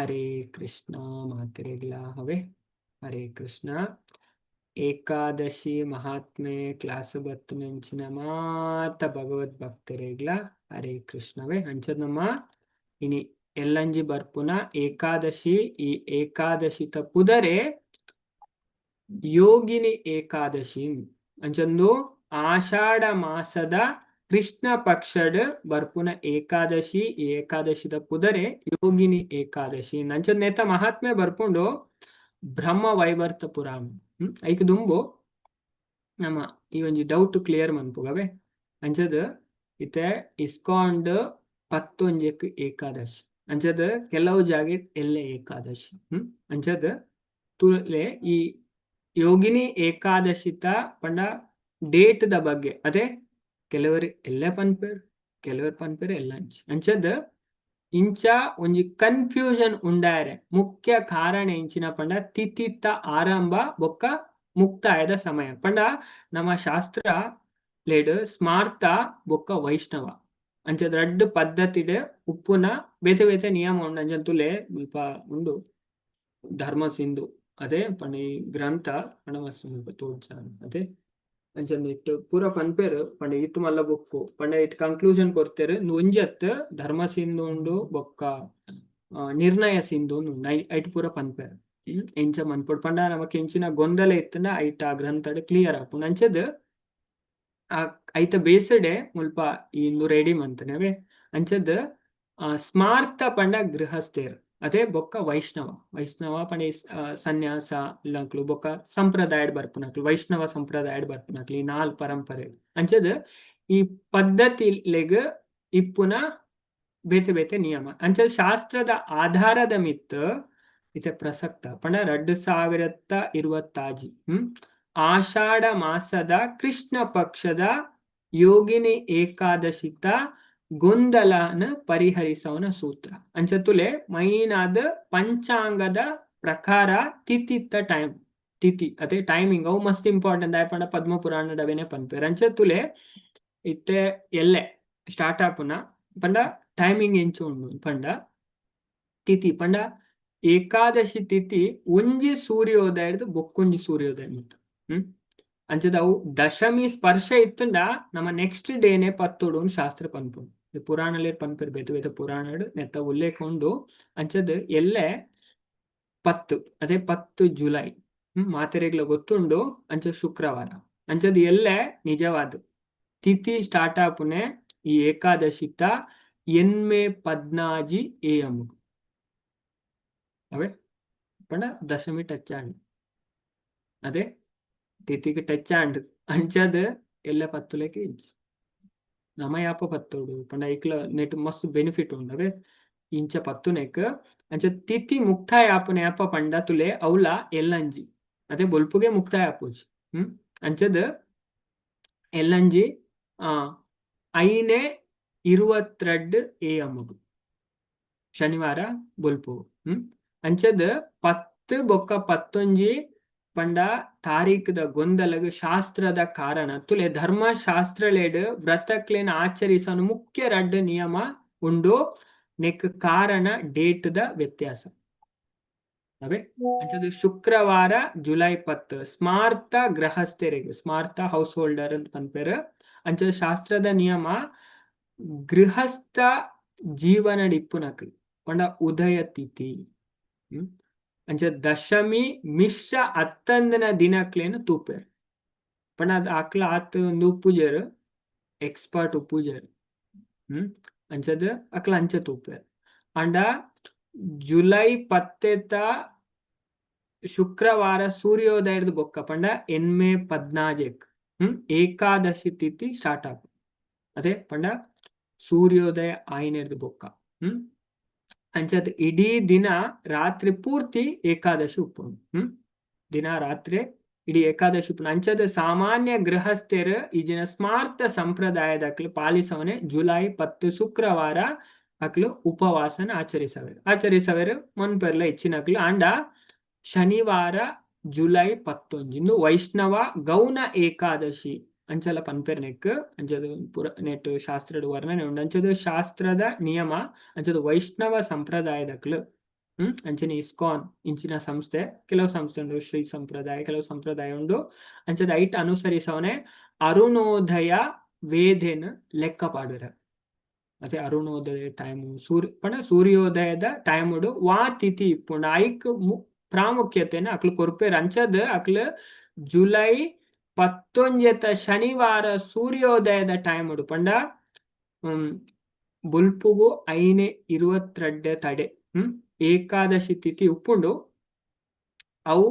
ಹರೇ ಕೃಷ್ಣ ಮಾತೆರೆಗ್ಲ ಅವೇ ಹರೇ ಕೃಷ್ಣ. ಏಕಾದಶಿ ಮಹಾತ್ಮೆ ಕ್ಲಾಸ್ ಬತ್ತುನಂಚಿನ ಮಾತ ಭಗವದ್ ಭಕ್ತರೆಗ್ಲ ಹರೇ ಕೃಷ್ಣವೇ. ಅಂಚದ ನಮ್ಮ ಇನಿ ಎಲ್ಲಂಜಿ ಬರ್ಪುನ ಏಕಾದಶಿ, ಈ ಏಕಾದಶಿತ ಪುದರೆ ಯೋಗಿನಿ ಏಕಾದಶಿ. ಅಂಚಂದು ಆಷಾಢ ಮಾಸದ ಕೃಷ್ಣ ಪಕ್ಷಡ್ ಬರ್ಪುನ ಏಕಾದಶಿ, ಈ ಏಕಾದಶಿದ ಪುದರೆ ಯೋಗಿನಿ ಏಕಾದಶಿ. ಅಂಚದ ನೇತ ಮಹಾತ್ಮೆ ಬರ್ಪುಂಡು ಬ್ರಹ್ಮ ವೈವರ್ತ ಪುರಾಣ. ಐಕ್ ದುಂಬು ನಮ್ಮ ಈ ಒಂಜಿ ಡೌಟ್ ಕ್ಲಿಯರ್ ಮನ್ಪುಗವೆ. ಅಂಚದ ಇತ್ತೆ ಇಸ್ಕಾಂಡ್ 11ಕ್ ಏಕಾದಶಿ, ಅಂಚದ ಕೆಲವು ಜಾಗೆಟ್ ಎಲ್ಲೆ ಏಕಾದಶಿ. ಅಂಚದ ತುಲೆ ಈ ಯೋಗಿನಿ ಏಕಾದಶಿತ ಪಂಡ ಡೇಟ್ the ಬಗ್ಗೆ ಅದೇ ಕೆಲವರು ಎಲ್ಲೆ ಪನ್ಪೆರ್, ಕೆಲವರು ಪನ್ಪೆರ್ ಎಲ್ಲ ಅಂಚದ ಇಂಚ ಒಂಜಿ ಕನ್ಫ್ಯೂಷನ್ ಉಂಡಾರೆ ಮುಖ್ಯ ಕಾರಣ ಎಂಚಿನ ಪಂಡ ತಿಥಿತ ಆರಂಭ ಬೊಕ್ಕ ಮುಕ್ತಾಯದ ಸಮಯ. ಪಂಡ ನಮ್ಮ ಶಾಸ್ತ್ರ ಲೇಡ್ ಸ್ಮಾರ್ತ ಬೊಕ್ಕ ವೈಷ್ಣವ ಅಂಚದ ರಡ್ಡ್ ಪದ್ಧತಿಡ್ ಉಪ್ಪುನ ಬೇತೆ ಬೇತೆ ನಿಯಮ ಉಂಡು. ಅಂಚನ್ ತುಲೆ ಮುಲ್ಪ ಉಂಡು ಧರ್ಮ ಸಿಂಧು ಅದೇ ಪಂಡ ಈ ಗ್ರಂಥ ಪಂಡ ಮಸ್ತ್ ಮುಲ್ಪ ತೋಡ್ಜ ಅದೇ. ಅಂಚನ್ ಇಟ್ಟು ಪೂರ ಪನ್ಪೆರ್ ಪಂಡ ಇತ್ತು ಮಲ್ಲ ಬುಕ್ಕು ಪಂಡ it conclusion ಕೊರ್ತೆರ್. ಒಂಜಿ ಅತ್, ಧರ್ಮ ಸಿಂಧು ಉಂಡು ಬೊಕ್ಕ ನಿರ್ಣಯ ಸಿಂಧು ಉಂಡು. ಐಟ್ ಪೂರ ಪನ್ಪೆರ್ ಎಂಚ ಮನ್ಪೊಡು ಪಂಡ ನಮಕ್ ಎಂಚಿನ ಗೊಂದಲ ಇತ್ತಂಡ ಐಟ್ ಆ ಗ್ರಂಥಡ್ ಕ್ಲಿಯರ್ ಆಪುಂಡು. ಅಂಚದ್ ಆ ಐತ ಬೇಸಡೆ ಮುಲ್ಪ ಇಂದು ರೆಡಿ ಮಂತನವೇ. ಅಂಚದ್ ಸ್ಮಾರ್ಥ ಪಂಡ ಗೃಹಸ್ಥೆರ್ ಅದೇ, ಬೊಕ್ಕ ವೈಷ್ಣವ. ವೈಷ್ಣವ ಪಂಡ ಸನ್ಯಾಸ ಇಲ್ಲಂಕ್ಲು ಬೊಕ್ಕ ಸಂಪ್ರದಾಯಡ್ ಬರ್ಪುನಕ್ಲು, ವೈಷ್ಣವ ಸಂಪ್ರದಾಯಡ್ ಬರ್ಪುನಕ್ಲು, ಈ ನಾಲ್ ಪರಂಪರೆ. ಅಂಚದ್ ಈ ಪದ್ಧತಿಲೆಗ್ ಇಪ್ಪುನ ಬೇತೆ ಬೇತೆ ನಿಯಮ. ಅಂಚ ಶಾಸ್ತ್ರದ ಆಧಾರದ ಮಿತ್ ಇತ್ತೆ ಪ್ರಸಕ್ತ ಪಂಡ 2026 ಆಷಾಢ ಮಾಸದ ಕೃಷ್ಣ ಪಕ್ಷದ ಯೋಗಿನಿ ಏಕಾದಶಿತ ಗೊಂದಲನ ಪರಿಹರಿಸವನ ಸೂತ್ರ. ಅಂಚತುಲೆ ಮೈನಾದ ಪಂಚಾಂಗದ ಪ್ರಕಾರ ತಿಥಿತ್ತ ಟೈಮ್, ತಿಥಿ ಅದೇ ಟೈಮಿಂಗ್ ಅವು ಮಸ್ತ್ ಇಂಪಾರ್ಟೆಂಟ್ ಆಯ್ ಪಂಡ ಪದ್ಮ ಪುರಾಣದವೇನೆ ಪನ್ಪೆರ್. ಅಂಚತುಲೆ ಇತ್ತೆ ಎಲ್ಲೆ ಸ್ಟಾರ್ಟ್ ಆಪುನ ಪಂಡ ಟೈಮಿಂಗ್ ಎಂಚ ಉಂಡು ಪಂಡ ತಿಥಿ ಪಂಡ ಏಕಾದಶಿ ತಿಥಿ ಒಂಜಿ ಸೂರ್ಯೋದಯದ ಬೊಕ್ಕೊಂಜಿ ಸೂರ್ಯೋದಯ ಮುಟ್ಟ. ಅಂಚದ ಅವು ದಶಮಿ ಸ್ಪರ್ಶ ಇತ್ತಂಡ ನಮ್ಮ ನೆಕ್ಸ್ಟ್ ಡೇನೆ ಪತ್ತೊಡು ಶಾಸ್ತ್ರ ಪನ್ಪುಂಡು. ಪುರಾಣಲೇ ಪನ್ಪೆರ್, ಬೇತೆ ಬೇತೆ ಪುರಾಣಡ್ ನೆತ್ತ ಉಲ್ಲೇಖ ಉಂಡು. ಅಂಚದ ಎಲ್ಲೆ 10, ಅದೇ 10 ಜುಲೈ ಮಾತೆರೆಗ್ಲ ಗೊತ್ತುಂಡು, ಅಂಚ ಶುಕ್ರವಾರ. ಅಂಚದ ಎಲ್ಲೆ ನಿಜವಾದ ತಿಥಿ ಸ್ಟಾರ್ಟ್ ಆಪುನೆ ಈ ಏಕಾದಶಿತ 8:16 ಎ.ಎಂ. ಅವೇ ಪಂಡ ದಶಮಿ ಟಚ್ ಆಂಡ್, ಅದೇ ತಿಥಿಗೆ ಟಚ್ ಆಂಡ್. ಅಂಚದ ಎಲ್ಲೆ ಪತ್ತುಲೆಕ್ ಇಂಚ್ ನಮ ಯಾಪ ಪತ್ತೋಡು ಪಂಡ ಐಕ್ಲ ನೆಟ್ ಮಸ್ತ್ ಬೆನಿಫಿಟ್ ಉಂಡು. ಅವೇ ಇಂಚ ಪತ್ತುನೆಕ್ ಅಂಚ ತಿಥಿ ಮುಕ್ತಾಯ ಆಪುನೆ ಯಾಪ ಪಂಡ ತುಲೆ ಅವ್ಲ ಎಲ್ಲಂಜಿ, ಅದೇ ಬೊಲ್ಪುಗೆ ಮುಕ್ತಾಯ ಆಪುಜಿ. ಅಂಚದ ಎಲ್ಲಂಜಿ 5:22 ಎ.ಎಂ ಶನಿವಾರ ಬೊಲ್ಪು. ಅಂಚದ 10 ಬೊಕ್ಕ 11 ಪಂಡ ತಾರೀಖದ ಗೊಂದಲಗ್ ಶಾಸ್ತ್ರದ ಕಾರಣ ತುಲೆ. ಧರ್ಮಶಾಸ್ತ್ರಲೇಡ್ ವ್ರತಕ್ಲೇನ ಆಚರಿಸನು ಮುಖ್ಯ ರಡ್ಡ್ ನಿಯಮ ಉಂಡು. ನೆಕ್ ಕಾರಣ ಡೇಟ್ the ವ್ಯತ್ಯಾಸ. ಅವೇ ಅಂಚದ ಶುಕ್ರವಾರ ಜುಲೈ 10 ಸ್ಮಾರ್ಥ ಗೃಹಸ್ಥರಿಗೆ, ಸ್ಮಾರ್ಥ ಹೌಸ್ ಹೋಲ್ಡರ್ ಅಂತ ಪನ್ಪೆರ್. ಅಂಚ ಶಾಸ್ತ್ರದ ನಿಯಮ ಗೃಹಸ್ಥ ಜೀವನ ಇಪ್ಪುನಕ್ಲು ಪಂಡ ಉದಯ ತಿಥಿ. ಅಂಚ ದಶಮಿ ಮಿಶ್ರ ಅತ್ತಂದನ ದಿನಕ್ಲೇನು ತೂಪೆರ್ ಪಂಡ ಅದ್ ಅಕ್ಲ ಆತ್ ಒಂದು ಉಪ್ಪುಜೆರ್, ಎಕ್ಸ್ಪರ್ಟ್ ಉಪ್ಪುಜೆರ್. ಅಂಚದ ಅಕ್ಲ ಅಂಚ ತೂಪೆರ್. ಅಂಡ ಜುಲೈ 10 ಶುಕ್ರವಾರ ಸೂರ್ಯೋದಯದ ಬೊಕ್ಕ ಪಂಡ 8:14ಕ್ ಏಕಾದಶಿ ತಿಥಿ ಸ್ಟಾರ್ಟ್ ಆಪ. ಅದೇ ಪಂಡ ಸೂರ್ಯೋದಯ ಆಯಿನೆರ್ದು ಬೊಕ್ಕ. ಅಂಚದ ಇಡೀ ದಿನ ರಾತ್ರಿ ಪೂರ್ತಿ ಏಕಾದಶಿ ಉಪ್ಪುಂಡು. ದಿನ ರಾತ್ರಿ ಇಡೀ ಏಕಾದಶಿ ಉಪ್ಪುಂಡು. ಅಂಚದ ಸಾಮಾನ್ಯ ಗೃಹಸ್ಥರು ಈ ಸ್ಮಾರ್ಥ ಸಂಪ್ರದಾಯದಕ್ಲು ಪಾಲಿಸವನೆ ಜುಲೈ 10 ಶುಕ್ರವಾರ ಅಕ್ಲು ಉಪವಾಸನ ಆಚರಿಸವೇರು ಆಚರಿಸವೇರು ಮನ್ಪೆರ್ಲ ಹೆಚ್ಚಿನಕ್ಲು. ಆಂಡ ಶನಿವಾರ ಜುಲೈ 11 ಇಂದು ವೈಷ್ಣವ ಗೌನ ಏಕಾದಶಿ ಅಂಚಲ ಪನ್ಪೆರ್ ನೆಕ್. ಅಂಚದ ಪುರ ನೆಟ್ ಶಾಸ್ತ್ರದ ವರ್ಣನೆ ಉಂಡು. ಅಂಚದ ಶಾಸ್ತ್ರದ ನಿಯಮ ಅಂಚದ ವೈಷ್ಣವ ಸಂಪ್ರದಾಯದಕ್ಲು ಅಂಚನೆ ಇಸ್ಕಾನ್ ಇಂಚಿನ ಸಂಸ್ಥೆ, ಕೆಲವು ಸಂಸ್ಥೆ ಉಂಡು, ಶ್ರೀ ಸಂಪ್ರದಾಯ, ಕೆಲವು ಸಂಪ್ರದಾಯ ಉಂಡು. ಅಂಚದ ಐಟ್ ಅನುಸರಿಸವನೆ ಅರುಣೋದಯ ವೇದೆನ್ ಲೆಕ್ಕ ಪಾಡುವೆರ್. ಅದೇ ಅರುಣೋದಯ ಟೈಮ್, ಸೂರ್ಯ ಪಂಡ ಸೂರ್ಯೋದಯದ ಟೈಮ್ ವಾ ತಿಥಿ ಇಪ್ಪುಂಡು, ಐಕ್ ಪ್ರಾಮುಖ್ಯತೆನ ಅಕ್ಲು ಕೊರ್ಪೆರ್. ಅಂಚದ್ ಅಕ್ಲು ಜುಲೈ 11 ಶನಿವಾರ ಸೂರ್ಯೋದಯದ ಟೈಮ್ ಪಂಡ ಬೊಲ್ಪುಗು 5:22 ತಡೆ ಏಕಾದಶಿ ತಿಥಿ ಉಪ್ಪುಂಡು. ಅವು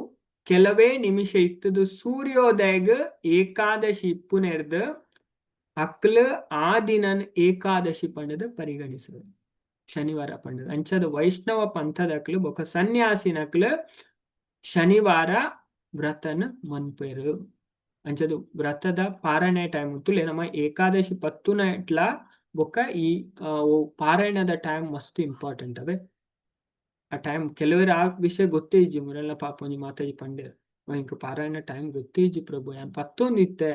ಕೆಲವೇ ನಿಮಿಷ ಇತ್ತದು ಸೂರ್ಯೋದಯಗ್ ಏಕಾದಶಿ ಇಪ್ಪುನೆರ್ದ್ ಅಕ್ಲು ಆ ದಿನನ್ ಏಕಾದಶಿ ಪಂಡದ್ ಪರಿಗಣಿಸುದು, ಶನಿವಾರ ಪಂಡದ್. ಅಂಚದ ವೈಷ್ಣವ ಪಂಥದಕ್ಲು ಬೊಕ ಸನ್ಯಾಸಿನಕ್ಲು ಶನಿವಾರ ವ್ರತನ್ ಮನ್ಪೆರು. ಅಂಚದ ವ್ರತದ ಪಾರಣೆ ಟೈಮ್ ತುಲೆ ನಮ್ಮ ಏಕಾದಶಿ ಪತ್ತುನ ಇಟ್ಲ ಬೊಕ್ಕ ಈ ಪಾರಾಯಣದ ಟೈಮ್ ಮಸ್ತ್ ಇಂಪಾರ್ಟೆಂಟ್ ಅವೇ. ಆ ಟೈಮ್ ಕೆಲವರು ಆ ವಿಷಯ ಗೊತ್ತೇ ಇಜ್ಜಿ. ಮುರೆಲ್ಲ ಪಾಪ ಒಂಜಿ ಮಾತಾಜಿ ಪಂಡೇರ್, ಇಂಕ್ ಪಾರಾಯಣ ಟೈಮ್ ಗೊತ್ತೇ ಇಜ್ಜಿ ಪ್ರಭು, ಯಾನ್ ಪತ್ತೊಂದಿತ್ತೆ.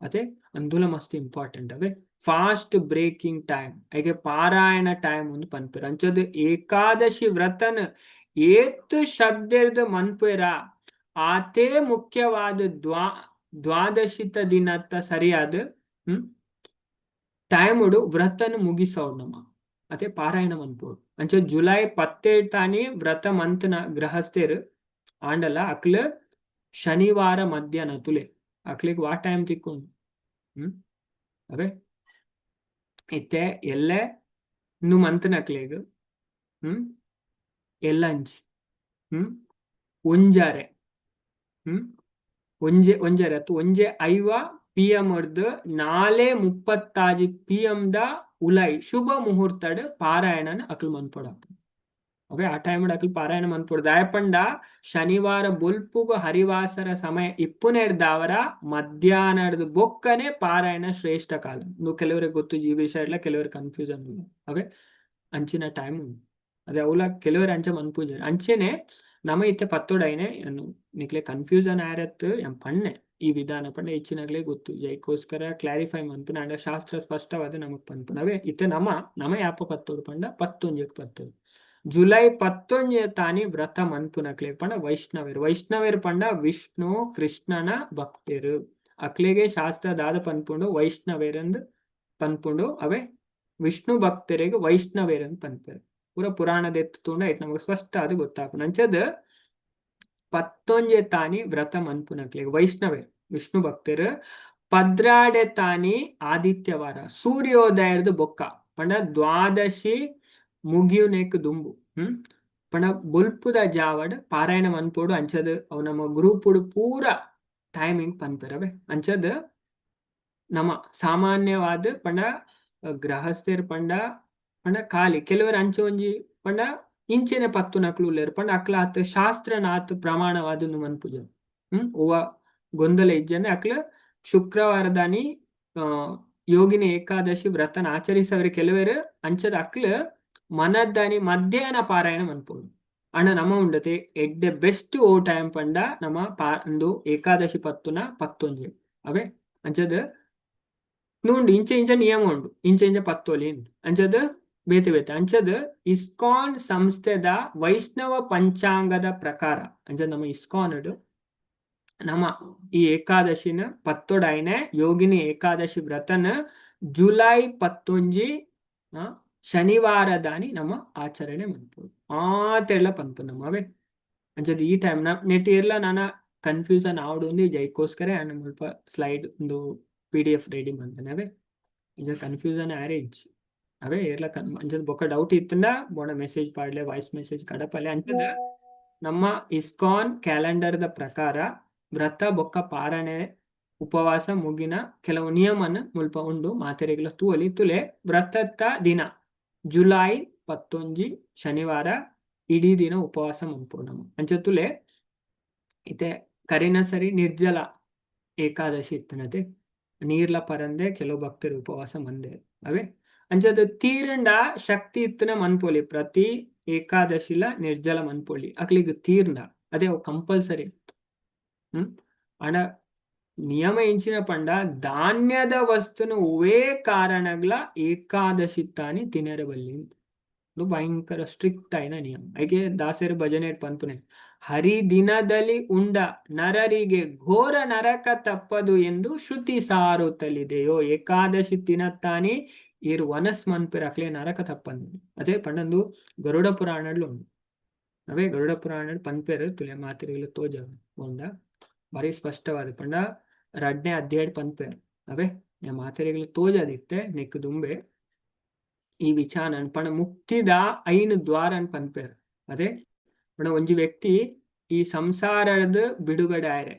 ಅದೇ ಅಂದುಲ ಮಸ್ತ್ ಇಂಪಾರ್ಟೆಂಟ್ ಅವೇ. ಫಾಸ್ಟ್ ಬ್ರೇಕಿಂಗ್ ಟೈಮ್ ಐಗೆ ಪಾರಾಯಣ ಟೈಮ್ ಒಂದು ಪನ್ಪೆರ್. ಅಂಚದ ಏಕಾದಶಿ ವ್ರತನ್ ಏತ್ ಶ್ರದ್ಧೆರ್ದ್ ಮನ್ಪೆರ ಆತೇ ಮುಖ್ಯವಾದ ದ್ವಾದಶಿತ ದಿನತ್ತ ಸರಿಯಾದ ಟೈಮುಡು ವ್ರತನ್ ಮುಗಿಸೋಡು ನಮ್ಮ, ಅದೇ ಪಾರಾಯಣ ಮನ್ಪೋಡು. ಅಂಚ ಜುಲೈ 17 ತಾನಿ ವ್ರತ ಮಂತನ ಗೃಹಸ್ಥೆರ್ ಆಂಡಲ ಅಕ್ಲ ಶನಿವಾರ ಮಧ್ಯಾಹ್ನ ತುಲೆ ಅಕ್ಲಿಗ್ ವಾ ಟೈಮ್ ತಿಕ್ಕೊಂಡು ಅವೇ ಇತ್ತೆ ಎಲ್ಲೆ ನು ಮಂತನಕ್ಲೆಗ್ ಎಲ್ಲಂಜಿ ಒಂಜಾರೆ ಒಂಜೆ ಒಂಜರೆ ಅತ್ತು 1:50 ಪಿ ಎಂ ರ್ದ್ 4:36 ಪಿ ಎಂ ದ ಉಲೈ ಶುಭ ಮುಹೂರ್ತಡ್ ಪಾರಾಯಣನ್ ಅಕ್ಲು ಮನ್ಪೊಡಾಪುಂಡು. ಅವೇ ಆ ಟೈಮ್ ಅಕ್ಲು ಪಾರಾಯಣ ಮನ್ಪೊಡು. ದಾಯೆಪಂಡ ಶನಿವಾರ ಬೊಲ್ಪುಗು ಹರಿವಾಸರ ಸಮಯ ಇಪ್ಪುನೆರ್ದಾವರ ಮಧ್ಯಾಹ್ನದ ಬೊಕ್ಕನೆ ಪಾರಾಯಣ ಶ್ರೇಷ್ಠ ಕಾಲ. ಇನ್ನು ಕೆಲವರಿಗೆ ಗೊತ್ತು ಈ ವಿಷಯ ಎಲ್ಲ, ಕೆಲವರು ಕನ್ಫ್ಯೂಷನ್. ಅವೇ ಅಂಚಿನ ಟೈಮ್ ಅದೇ ಅವಲ ಕೆಲವರು ಅಂಚ ಮನ್ಪುಜೆರ್. ಅಂಚೆನೆ ನಮ ಇತ್ತೆ ಪತ್ತೊಡೈನೆ ನಿಕ್ಲೆ ಕನ್ಫ್ಯೂಷನ್ ಆರತ್ ಎಂ ಪಣ್ಣೆ. ಈ ವಿಧಾನ ಪಂಡ ಹೆಚ್ಚಿನಗ್ಲೇ ಗೊತ್ತು, ಜೈಕೋಸ್ಕರ ಕ್ಲಾರಿಫೈ ಮನ್ಪುನ. ಅಂಡ ಶಾಸ್ತ್ರ ಸ್ಪಷ್ಟವಾದ ನಮಕ್ ಪನ್ಪುನ. ಅವೇ ಇತ್ತೆ ನಮ ನಮ ಯಾಪ ಪತ್ತೊಡು ಪಂಡ 11ಕ್ಕೆ ಪತ್ತೊಡು. ಜುಲೈ 11 ತಾನಿ ವ್ರತ ಮನ್ಪುನಕ್ಲೆ ಪಂಡ ವೈಷ್ಣವೆರ್. ವೈಷ್ಣವೆರ್ ಪಂಡ ವಿಷ್ಣು ಕೃಷ್ಣನ ಭಕ್ತರು. ಅಕ್ಲೆಗೆ ಶಾಸ್ತ್ರ ದಾದ ಪನ್ಪುಂಡು? ವೈಷ್ಣವೆರಂದ್ ಪನ್ಪುಂಡು. ಅವೇ ವಿಷ್ಣು ಭಕ್ತರಿಗೆ ವೈಷ್ಣವೆರಂದ್ ಪನ್ಪೆರ್. ಪೂರ ಪುರಾಣದ ಎತ್ತುಂಡ ಐಟ್ ನಮಗೆ ಸ್ಪಷ್ಟ ಅದು ಗೊತ್ತಾಪುಂಡು. ಅಂಚದ 11 ತಾನಿ ವ್ರತ ಮನ್ಪುನಕ್ಲೆಗ್ ವೈಷ್ಣವೆರ್, ವಿಷ್ಣು ಭಕ್ತರು, 12 ತಾನಿ ಆದಿತ್ಯವಾರ ಸೂರ್ಯೋದಯದ ಬೊಕ್ಕ ಪಂಡ ದ್ವಾದಶಿ ಮುಗಿಯುನೇಕ್ ದುಂಬು ಪಂಡ ಬೊಲ್ಪುದ ಜಾವಡ್ ಪಾರಾಯಣ ಮನ್ಪೊಡು. ಅಂಚದ ಅವು ನಮ್ಮ ಗ್ರೂಪುಡು ಪೂರ ಟೈಮಿಂಗ್ ಪನ್ಪೆರವೆ. ಅಂಚದ ನಮ್ಮ ಸಾಮಾನ್ಯವಾದ ಪಂಡ ಗೃಹಸ್ಥೆರ್ ಪಂಡ ಪಂಡ ಖಾಲಿ ಕೆಲವರು ಅಂಚೆ ಒಂಜಿ ಪಂಡ ಇಂಚೆನೆ ಪತ್ತುನಕ್ಲು ಉಲ್ಲೆರ್ ಪಂಡ ಅಕ್ಲ ಆತ್ ಶಾಸ್ತ್ರನಾತ್ ಪ್ರಮಾಣವಾದ ಮನ್ಪುಜ ಓವ ಗೊಂದಲ ಇಜ್ಜಂದೆ ಅಕ್ಲ ಶುಕ್ರವಾರದಾನಿ ಯೋಗಿನಿ ಏಕಾದಶಿ ವ್ರತನ ಆಚರಿಸವರು ಕೆಲವರು. ಅಂಚದ ಅಕ್ಲ ಮನದ್ದಾನಿ ಮಧ್ಯಾಹ್ನ ಪಾರಾಯಣ ಮನ್ಪೊಡು. ಅಣ್ಣ ನಮ ಉಂಡತೆ ಎಡ್ಡೆ ಬೆಸ್ಟ್ ಓ ಟೈಮ್ ಪಂಡ ನಮ್ಮ ಪಾ ಒಂದು ಏಕಾದಶಿ ಪತ್ತುನ 11 ಅವೇ. ಅಂಚದ ನೂಂಡು ಇಂಚೆ ಇಂಚ ನಿಯಮ ಉಂಡು, ಇಂಚೆ ಇಂಚ ಪತ್ತೊಲಿ ಅಂಚದ ಬೇತೆ ಬೇತೆ. ಅಂಚದ ಇಸ್ಕಾನ್ ಸಂಸ್ಥೆದ ವೈಷ್ಣವ ಪಂಚಾಂಗದ ಪ್ರಕಾರ ಅಂಚ ನಮ್ಮ ಇಸ್ಕಾನ್ ನಮ್ಮ ಈ ಏಕಾದಶಿನ ಪತ್ತೊಡೈನೆ ಯೋಗಿನಿ ಏಕಾದಶಿ ವ್ರತನ ಜುಲೈ 11 ಶನಿವಾರದಾನಿ ನಮ್ಮ ಆಚರಣೆ ಮನ್ಪೊಡು. ಆತೆಲ್ಲ ಪನ್ಪು ನಮ್ಮ ಅವೇ. ಅಂಚದ ಈ ಟೈಮ್ ನ ನೆಟ್ ಇರ್ಲ ನಾನ ಕನ್ಫ್ಯೂಷನ್ ಆವಡು ಒಂದು ಜೈಕೋಸ್ಕರ ಮುಲ್ಪ ಸ್ಲೈಡ್ ಒಂದು ಪಿಡಿಎಫ್ ರೆಡಿ ಮಂತನೆ. ಅವೇ ಅಂಚ ಕನ್ಫ್ಯೂಷನ್ ಆರೇಜ್ ಅವೇ ಏರ್ಲ. ಅಂಚದ ಬೊಕ್ಕ ಡೌಟ್ ಇತ್ತಂಡ ಬೋಣ ಮೆಸೇಜ್ ಪಾಡ್ಲೆ, ವಾಯ್ಸ್ ಮೆಸೇಜ್ ಕಡಪಲೆ. ಅಂಚದ ನಮ್ಮ ಇಸ್ಕಾನ್ ಕ್ಯಾಲೆಂಡರ್ the ಪ್ರಕಾರ ವ್ರತ ಬೊಕ್ಕ ಪಾರಣೆ ಉಪವಾಸ ಮುಗಿನ ಕೆಲವು ನಿಯಮನ ಮುಲ್ಪ ಉಂಡು, ಮಾತೆರೆಗ್ಲ ತೂವಲಿ ತುಲೆ. ವ್ರತತ್ತ ದಿನ ಜುಲೈ 11 ಶನಿವಾರ ಇಡೀ ದಿನ ಉಪವಾಸ ಮನ್ಪೊಡು ನಮ. ಅಂಚ ತುಲೆ ಇತ್ತೆ ಕರಿನ ಸರಿ ನಿರ್ಜಲ ಏಕಾದಶಿ ಇತ್ತನತೆ, ನೀರ್ಲ ಪರಂದೆ ಕೆಲವು ಭಕ್ತರು ಉಪವಾಸ ಮಂದೆ. ಅವೇ ಅಂಚದ ತೀರಂಡ ಶಕ್ತಿ ಇತ್ತನ ಮನ್ಪೊಲಿ, ಪ್ರತಿ ಏಕಾದಶಿಲ ನಿರ್ಜಲ ಮನ್ಪೊಲಿ ಅಕ್ಲಿಗ್ ತೀರ್ಂಡ. ಅದೇ ಕಂಪಲ್ಸರಿ. ಅಂಡ ನಿಯಮ ಎಂಚಿನ ಪಂಡ ಧಾನ್ಯದ ವಸ್ತುನು ಒವೇ ಕಾರಣಗ್ಲ ಏಕಾದಶಿ ತಾನಿ ತಿನರೆ ಬಲ್ಲಿ. ಇದು ಭಯಂಕರ ಸ್ಟ್ರಿಕ್ಟ್ ಆಯಿನ ನಿಯಮ. ಐಕೆ ದಾಸರು ಭಜನೆ ಪನ್ಪುನೆ, ಹರಿ ದಿನದಲ್ಲಿ ಉಂಡ ನರರಿಗೆ ಘೋರ ನರಕ ತಪ್ಪದು ಎಂದು ಶ್ರುತಿ ಸಾರುತ್ತಲಿದೆಯೋ. ಏಕಾದಶಿ ದಿನತ್ತಾನಿ ಈರ್ ವನಸ್ ಮನ್ಪೆರ್ ಅಕ್ಲೆ ನರಕ ತಪ್ಪಂದು. ಅದೇ ಪಂಡಂದು ಗರುಡ ಪುರಾಣಡ್ಲು ಉಂಡು. ಅವೇ ಗರುಡ ಪುರಾಣ ಪನ್ಪೆರ್ ತುಲೆ ಮಾತೆರೆಗ್ಲ ತೋಜ ಉಂಡ ಬಾರಿ ಸ್ಪಷ್ಟವಾದ ಪಂಡ ರಡ್ನೇ ಅಧ್ಯಾಯ ಪನ್ಪೆರ್. ಅವೇ ಮಾತೆರೆಗ್ಲ ತೋಜದಿತ್ತೆ ನೆಕ್ ದುಂಬೆ ಈ ವಿಚಾರ ಪಂಡ ಮುಕ್ತಿದ ಐನ್ ದ್ವಾರ ಪನ್ಪೆರ್. ಅದೇ ಪಂಡ ಒಂಜಿ ವ್ಯಕ್ತಿ ಈ ಸಂಸಾರದ ಬಿಡುಗಡೆ ಆಯರೆ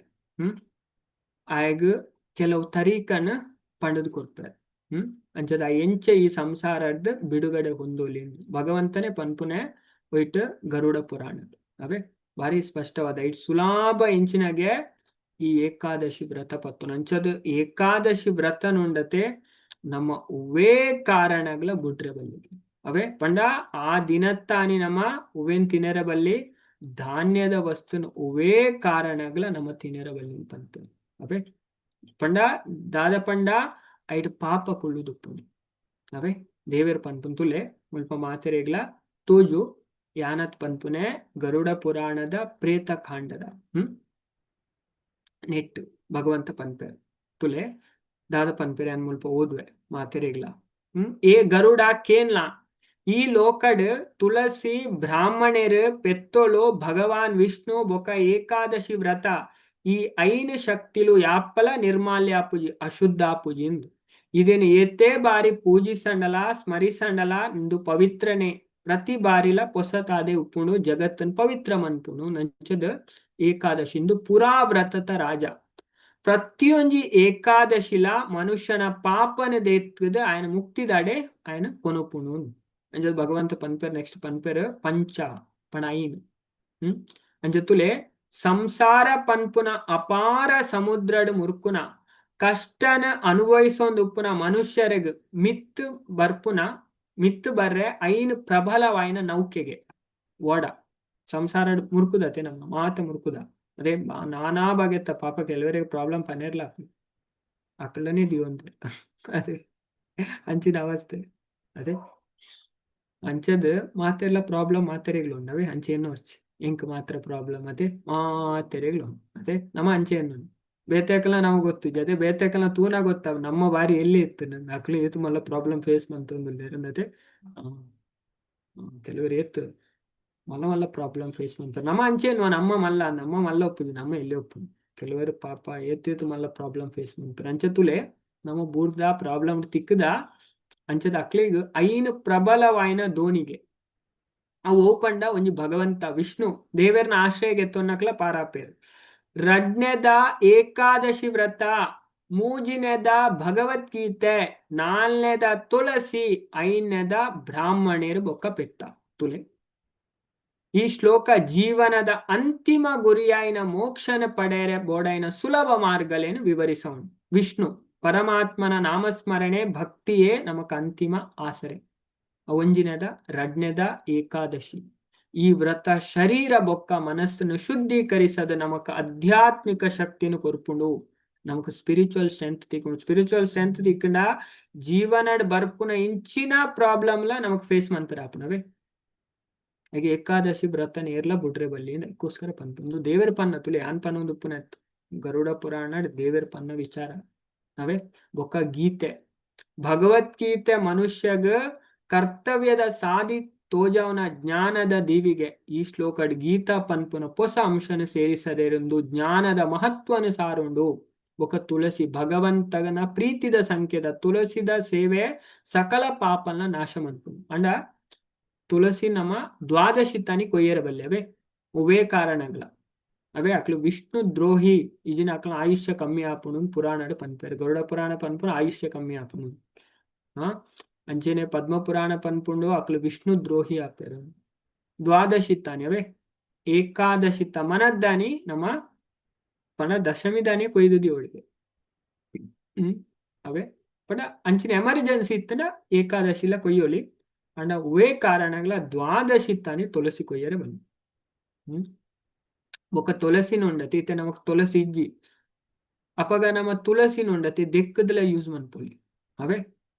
ಆಯಗ್ ಕೆಲವು ತರೀಕನ್ ಪಂಡದ್ ಕೊರ್ಪೆರ್. ಅಂಚದ ಎಂಚ ಈ ಸಂಸಾರದ ಬಿಡುಗಡೆ ಹೊಂದೊಲಿ ಭಗವಂತನೇ ಪನ್ಪುನೆ ಒಯ್ಟ್ ಗರುಡ ಪುರಾಣ. ಅವೇ ಭಾರಿ ಸ್ಪಷ್ಟವಾದ it ಸುಲಭ ಎಂಚಿನಾಗೆ ಈ ಏಕಾದಶಿ ವ್ರತ ಪತ್ತುನ. ಅಂಚದ ಏಕಾದಶಿ ವ್ರತ ನುಂಡತೆ ನಮ್ಮ ಉವೇ ಕಾರಣಗಳ ಬುಡ್ರೆ ಬಲ್ಲಿಗೆ. ಅವೇ ಪಂಡ ಆ ದಿನತ್ತಾನಿ ನಮ್ಮ ಉವೇನ್ ತಿನೆರ ಬಲ್ಲಿ, ಧಾನ್ಯದ ವಸ್ತುನ ಉವೇ ಕಾರಣಗಳ ನಮ್ಮ ತಿನೆರ ಬಲ್ಲಿ ಪಂತ. ಅವೇ ಪಂಡ ದಾದ ಪಂಡ ಐಟ್ ಪಾಪ ಕುಳ್ಳುದುಪ್ಪುಂಡು. ಅವೇ ದೇವೆರ್ ಪನ್ಪುನ್ ತುಲೆ ಮುಲ್ಪ ಮಾತೆರೆಗ್ಲ ತೋಜು ಯಾನತ್ ಪನ್ಪುನೆ ಗರುಡ ಪುರಾಣದ ಪ್ರೇತ ಕಾಂಡದ ನೆಟ್ ಭಗವಂತ ಪನ್ಪೆರ್ ತುಲೆ ದಾದ ಪನ್ಪೆರೆ ಅನ್ ಮುಲ್ಪ ಓದುವೆ ಮಾತೆರೆಗ್ಲ. ಏ ಗರುಡ ಕೇನ್ಲ, ಈ ಲೋಕಡ್ ತುಳಸಿ, ಬ್ರಾಹ್ಮಣರು, ಪೆತ್ತೋಳು, ಭಗವಾನ್ ವಿಷ್ಣು ಬೊಕ ಏಕಾದಶಿ ವ್ರತ ಈ ಐನ್ ಶಕ್ತಿಲು ಯಾಪ್ಪಲ ನಿರ್ಮಾಲ್ಯ ಪೂಜಿ ಅಶುದ್ಧ ಪೂಜಿ ಇಂದು. ಇದೇನು ಏತೇ ಬಾರಿ ಪೂಜಿಸಂಡಲ ಸ್ಮರಿಸಂಡಲ ಇಂದು ಪವಿತ್ರನೆ, ಪ್ರತಿ ಬಾರಿಲ ಪೊಸತಾದೆ ಉಪ್ಪುಣು, ಜಗತ್ತನ್ ಪವಿತ್ರ ಮನ್ಪುಣು. ನಂಚದ ಏಕಾದಶಿ ಇಂದು ಪುರಾ ವ್ರತತ ರಾಜ. ಪ್ರತಿಯೊಂಜಿ ಏಕಾದಶಿಲ ಮನುಷ್ಯನ ಪಾಪನ ದೇತ್ಕದ ಆಯನ ಮುಕ್ತಿದಾಡೆ ಆಯನ ಕೊನೊಪುಣು. ಅಂಚ ಭಗವಂತ ಪನ್ಪೆರ್. ನೆಕ್ಸ್ಟ್ ಪನ್ಪೆರ್ ಪಂಚ ಪಣ ಐನ್. ಅಂಚ ತುಲೆ ಸಂಸಾರ ಪನ್ಪುನ ಅಪಾರ ಸಮುದ್ರಡ್ ಮುರ್ಕುನ ಕಷ್ಟನ ಅನುಭವಿಸೊಂದು ಉಪ್ಪುನ ಮನುಷ್ಯರಿಗ್ ಮಿತ್ ಬರ್ಪುನ ಮಿತ್ ಬರ್ರೆ ಐನ್ ಪ್ರಬಲವಾಯಿನ ನೌಕೆಗೆ ಓಡ. ಸಂಸಾರ ಮುರ್ಕುದತೆ ನಮ್ಮ ಮಾತ ಮುರ್ಕುದ ಅದೇ ನಾನಾ ಬಗೆತ್ತ ಪಾಪ. ಕೆಲವರಿಗೆ ಪ್ರಾಬ್ಲಮ್ ಪನ್ನೆರ್ಲ ಅಕ್ಕಳನೇ ದಿವಂತೆ ಅದೇ ಅಂಚಿನ ಅವಸ್ಥೆ. ಅದೇ ಅಂಚದ್ ಮಾತೆಲ್ಲ ಪ್ರಾಬ್ಲಮ್ ಮಾತೆರೆಗ್ಲು ಉಂಡವೆ. ಅಂಚೆ ವರ್ಚಿ ಎಂಕ್ ಮಾತ್ರ ಪ್ರಾಬ್ಲಮ್ ಅದೇ ಮಾತೆರೆಗ್ಲು ಅದೇ ನಮ್ಮ ಅಂಚೆ ಬೇತೆಕಲ ನಮಗೆ ಗೊತ್ತು ಅದೇ ಬೇತೆಕಲ ತೂನ ಗೊತ್ತಾವ ನಮ್ಮ ಬಾರಿ ಎಲ್ಲಿ ಇತ್ತು ನಂಗೆ ಅಕ್ಲು ಏತು ಮಲ್ಲ ಪ್ರಾಬ್ಲಮ್ ಫೇಸ್ ಮಂತೊಂದುಲ್ಲೆರ್. ಅದೇ ಕೆಲವರು ಏತ್ ಮಲ್ಲ ಮಲ್ಲ ಪ್ರಾಬ್ಲಮ್ ಫೇಸ್ ಮಂತಾರೆ. ನಮ್ಮ ಅಂಚೆ ನಮ್ಮ ಮಲ್ಲ ನಮ್ಮ ಮಲ್ಲ ಒಪ್ಪುದು ನಮ್ಮ ಎಲ್ಲಿ ಒಪ್ಪುದು. ಕೆಲವರು ಪಾಪ ಏತ್ ಏತ್ ಮಲ್ಲ ಪ್ರಾಬ್ಲಮ್ ಫೇಸ್ ಮಂತಾರೆ. ಅಂಚೆ ತುಲೆ ನಮ್ಮ ಬೂರ್ದ ಪ್ರಾಬ್ಲಮ್ ತಿಕ್ಕದ. ಅಂಚದ ಅಕ್ಲೆಗ್ ಐನ್ ಪ್ರಬಲವಾಯಿನ ದೋಣಿಗೆ ಅವು ಓಪಂಡ ಒಂಜಿ ಭಗವಂತ ವಿಷ್ಣು ದೇವೆರ್ನ ಆಶ್ರಯ ಗೆತ್ತೊನ್ನಕ್ಲ ಪಾರಾಪೇರ್. ರಡ್ನೆದ ಏಕಾದಶಿ ವ್ರತ, ಮೂಜಿನೆದ ಭಗವದ್ಗೀತೆ, ನಾಲ್ನೆದ ತುಳಸಿ, ಐದನೇದ ಬ್ರಾಹ್ಮಣರು ಬೊಕ್ಕ ಪೆತ್ತ. ತುಲೆ ಈ ಶ್ಲೋಕ ಜೀವನದ ಅಂತಿಮ ಗುರಿಯಾಯಿನ ಮೋಕ್ಷನ ಪಡೆಯರೆ ಬೋಡಾಯಿನ ಸುಲಭ ಮಾರ್ಗಲೇನು ವಿವರಿಸೋಣ. ವಿಷ್ಣು ಪರಮಾತ್ಮನ ನಾಮಸ್ಮರಣೆ ಭಕ್ತಿಯೇ ನಮಕ್ ಅಂತಿಮ ಆಸರೆ. ಒಂಜಿನದ ರಡ್ನೆದ ಏಕಾದಶಿ. ಈ ವ್ರತ ಶರೀರ ಬೊಕ್ಕ ಮನಸ್ಸನ್ನು ಶುದ್ಧೀಕರಿಸದ ನಮಕ್ ಆಧ್ಯಾತ್ಮಿಕ ಶಕ್ತಿಯನ್ನು ಕೊರ್ಪುಂಡು. ನಮಕ್ ಸ್ಪಿರಿಚುವಲ್ ಸ್ಟ್ರೆಂತ್ ತಿಕ್ಕೊಂಡು, ಸ್ಪಿರಿಚುವಲ್ ಸ್ಟ್ರೆಂತ್ ತಿಕ್ಕಂಡ ಜೀವನಡ್ ಬರ್ಪುನ ಇಂಚಿನ ಪ್ರಾಬ್ಲಮ್ ಲ ನಮಕ್ ಫೇಸ್ ಮಂತರ ಆಪುನವೇ. ಹಾಗೆ ಏಕಾದಶಿ ವ್ರತ ನೇರ್ಲ ಬುಡ್ರೆ ಬಲ್ಲಿ ಅದಕ್ಕೋಸ್ಕರ ಪನ್ಪುಂದು ದೇವರ ಪನ್ನ ತುಲೆ ಯಾನ್ ಪನ್ನೊಂದು ಉಪ್ಪುನತ್ತು ಗರುಡ ಪುರಾಣ ದೇವರ ಪನ್ನ ವಿಚಾರ ನಾವೇ. ಬೊಕ್ಕ ಗೀತೆ, ಭಗವದ್ಗೀತೆ ಮನುಷ್ಯಗ ಕರ್ತವ್ಯದ ಸಾದಿ ತೋಜವನ ಜ್ಞಾನದ ದೀವಿಗೆ. ಈ ಶ್ಲೋಕಡ್ ಗೀತಾ ಪನ್ಪುನ ಹೊಸ ಅಂಶನ ಸೇರಿಸದೆರೆಂದು ಜ್ಞಾನದ ಮಹತ್ವನ ಸಾರುಂಡು. ಬೊಕ ತುಳಸಿ ಭಗವಂತನ ಪ್ರೀತಿದ ಸಂಕೇತ. ತುಳಸಿದ ಸೇವೆ ಸಕಲ ಪಾಪನ ನಾಶ ಮನ್ಪುಂಡು. ಅಂಡ ತುಳಸಿ ನಮ್ಮ ದ್ವಾದಶಿ ತಾನಿ ಕೊಯ್ಯರ ಬಲ್ಲೆ ಅವೇ ಉವೇ ಕಾರಣಗಳ ಅವೇ. ಅಕ್ಲು ವಿಷ್ಣು ದ್ರೋಹಿ ಇಜಿನ ಅಕ್ಲ ಆಯುಷ್ಯ ಕಮ್ಮಿ ಆಪುಣು ಪುರಾಣಡ್ ಪನ್ಪೆರ್. ಗರುಡ ಪುರಾಣ ಪನ್ಪುನ ಆಯುಷ್ಯ ಕಮ್ಮಿ ಆಪುಣು. ಅಂಚೆನೆ ಪದ್ಮ ಪುರಾಣ ಪನ್ಪುಂಡು ಅಕ್ಲು ವಿಷ್ಣು ದ್ರೋಹಿ ಆಪೆರ್ ದ್ವಾದಶಿ ತಾನಿ. ಅವೇ ಏಕಾದಶಿ ಮನದ್ದಾನಿ ನಮ್ಮ ಪಣ ದಶಮಿ ದಾನಿ ಕೊಯ್ದು ಒಳಗೆ ಅವೇ. ಪಂಡ ಅಂಚಿನ ಎಮರ್ಜೆನ್ಸಿ ಇತ್ತಂಡ ಏಕಾದಶಿಲ ಕೊಯ್ಯೋಲಿ. ಅಂಡ ಉವೇ ಕಾರಣಗಳ ದ್ವಾದಶಿ ತಾನಿ ತುಳಸಿ ಕೊಯ್ಯರೆ ಬನ್ನಿ. ಬೊಕ ತುಳಸಿನ ಉಂಡತಿ ಇತ್ತೆ ನಮಕ್ ತುಳಸಿ ಇಜ್ಜಿ. ಅಪಗ ನಮ್ಮ ತುಳಸಿನ ಉಂಡತಿ ದೆಕ್ಕದಲ ಯೂಸ್ ಮನ್ಪೊಲಿ ಅವೇ.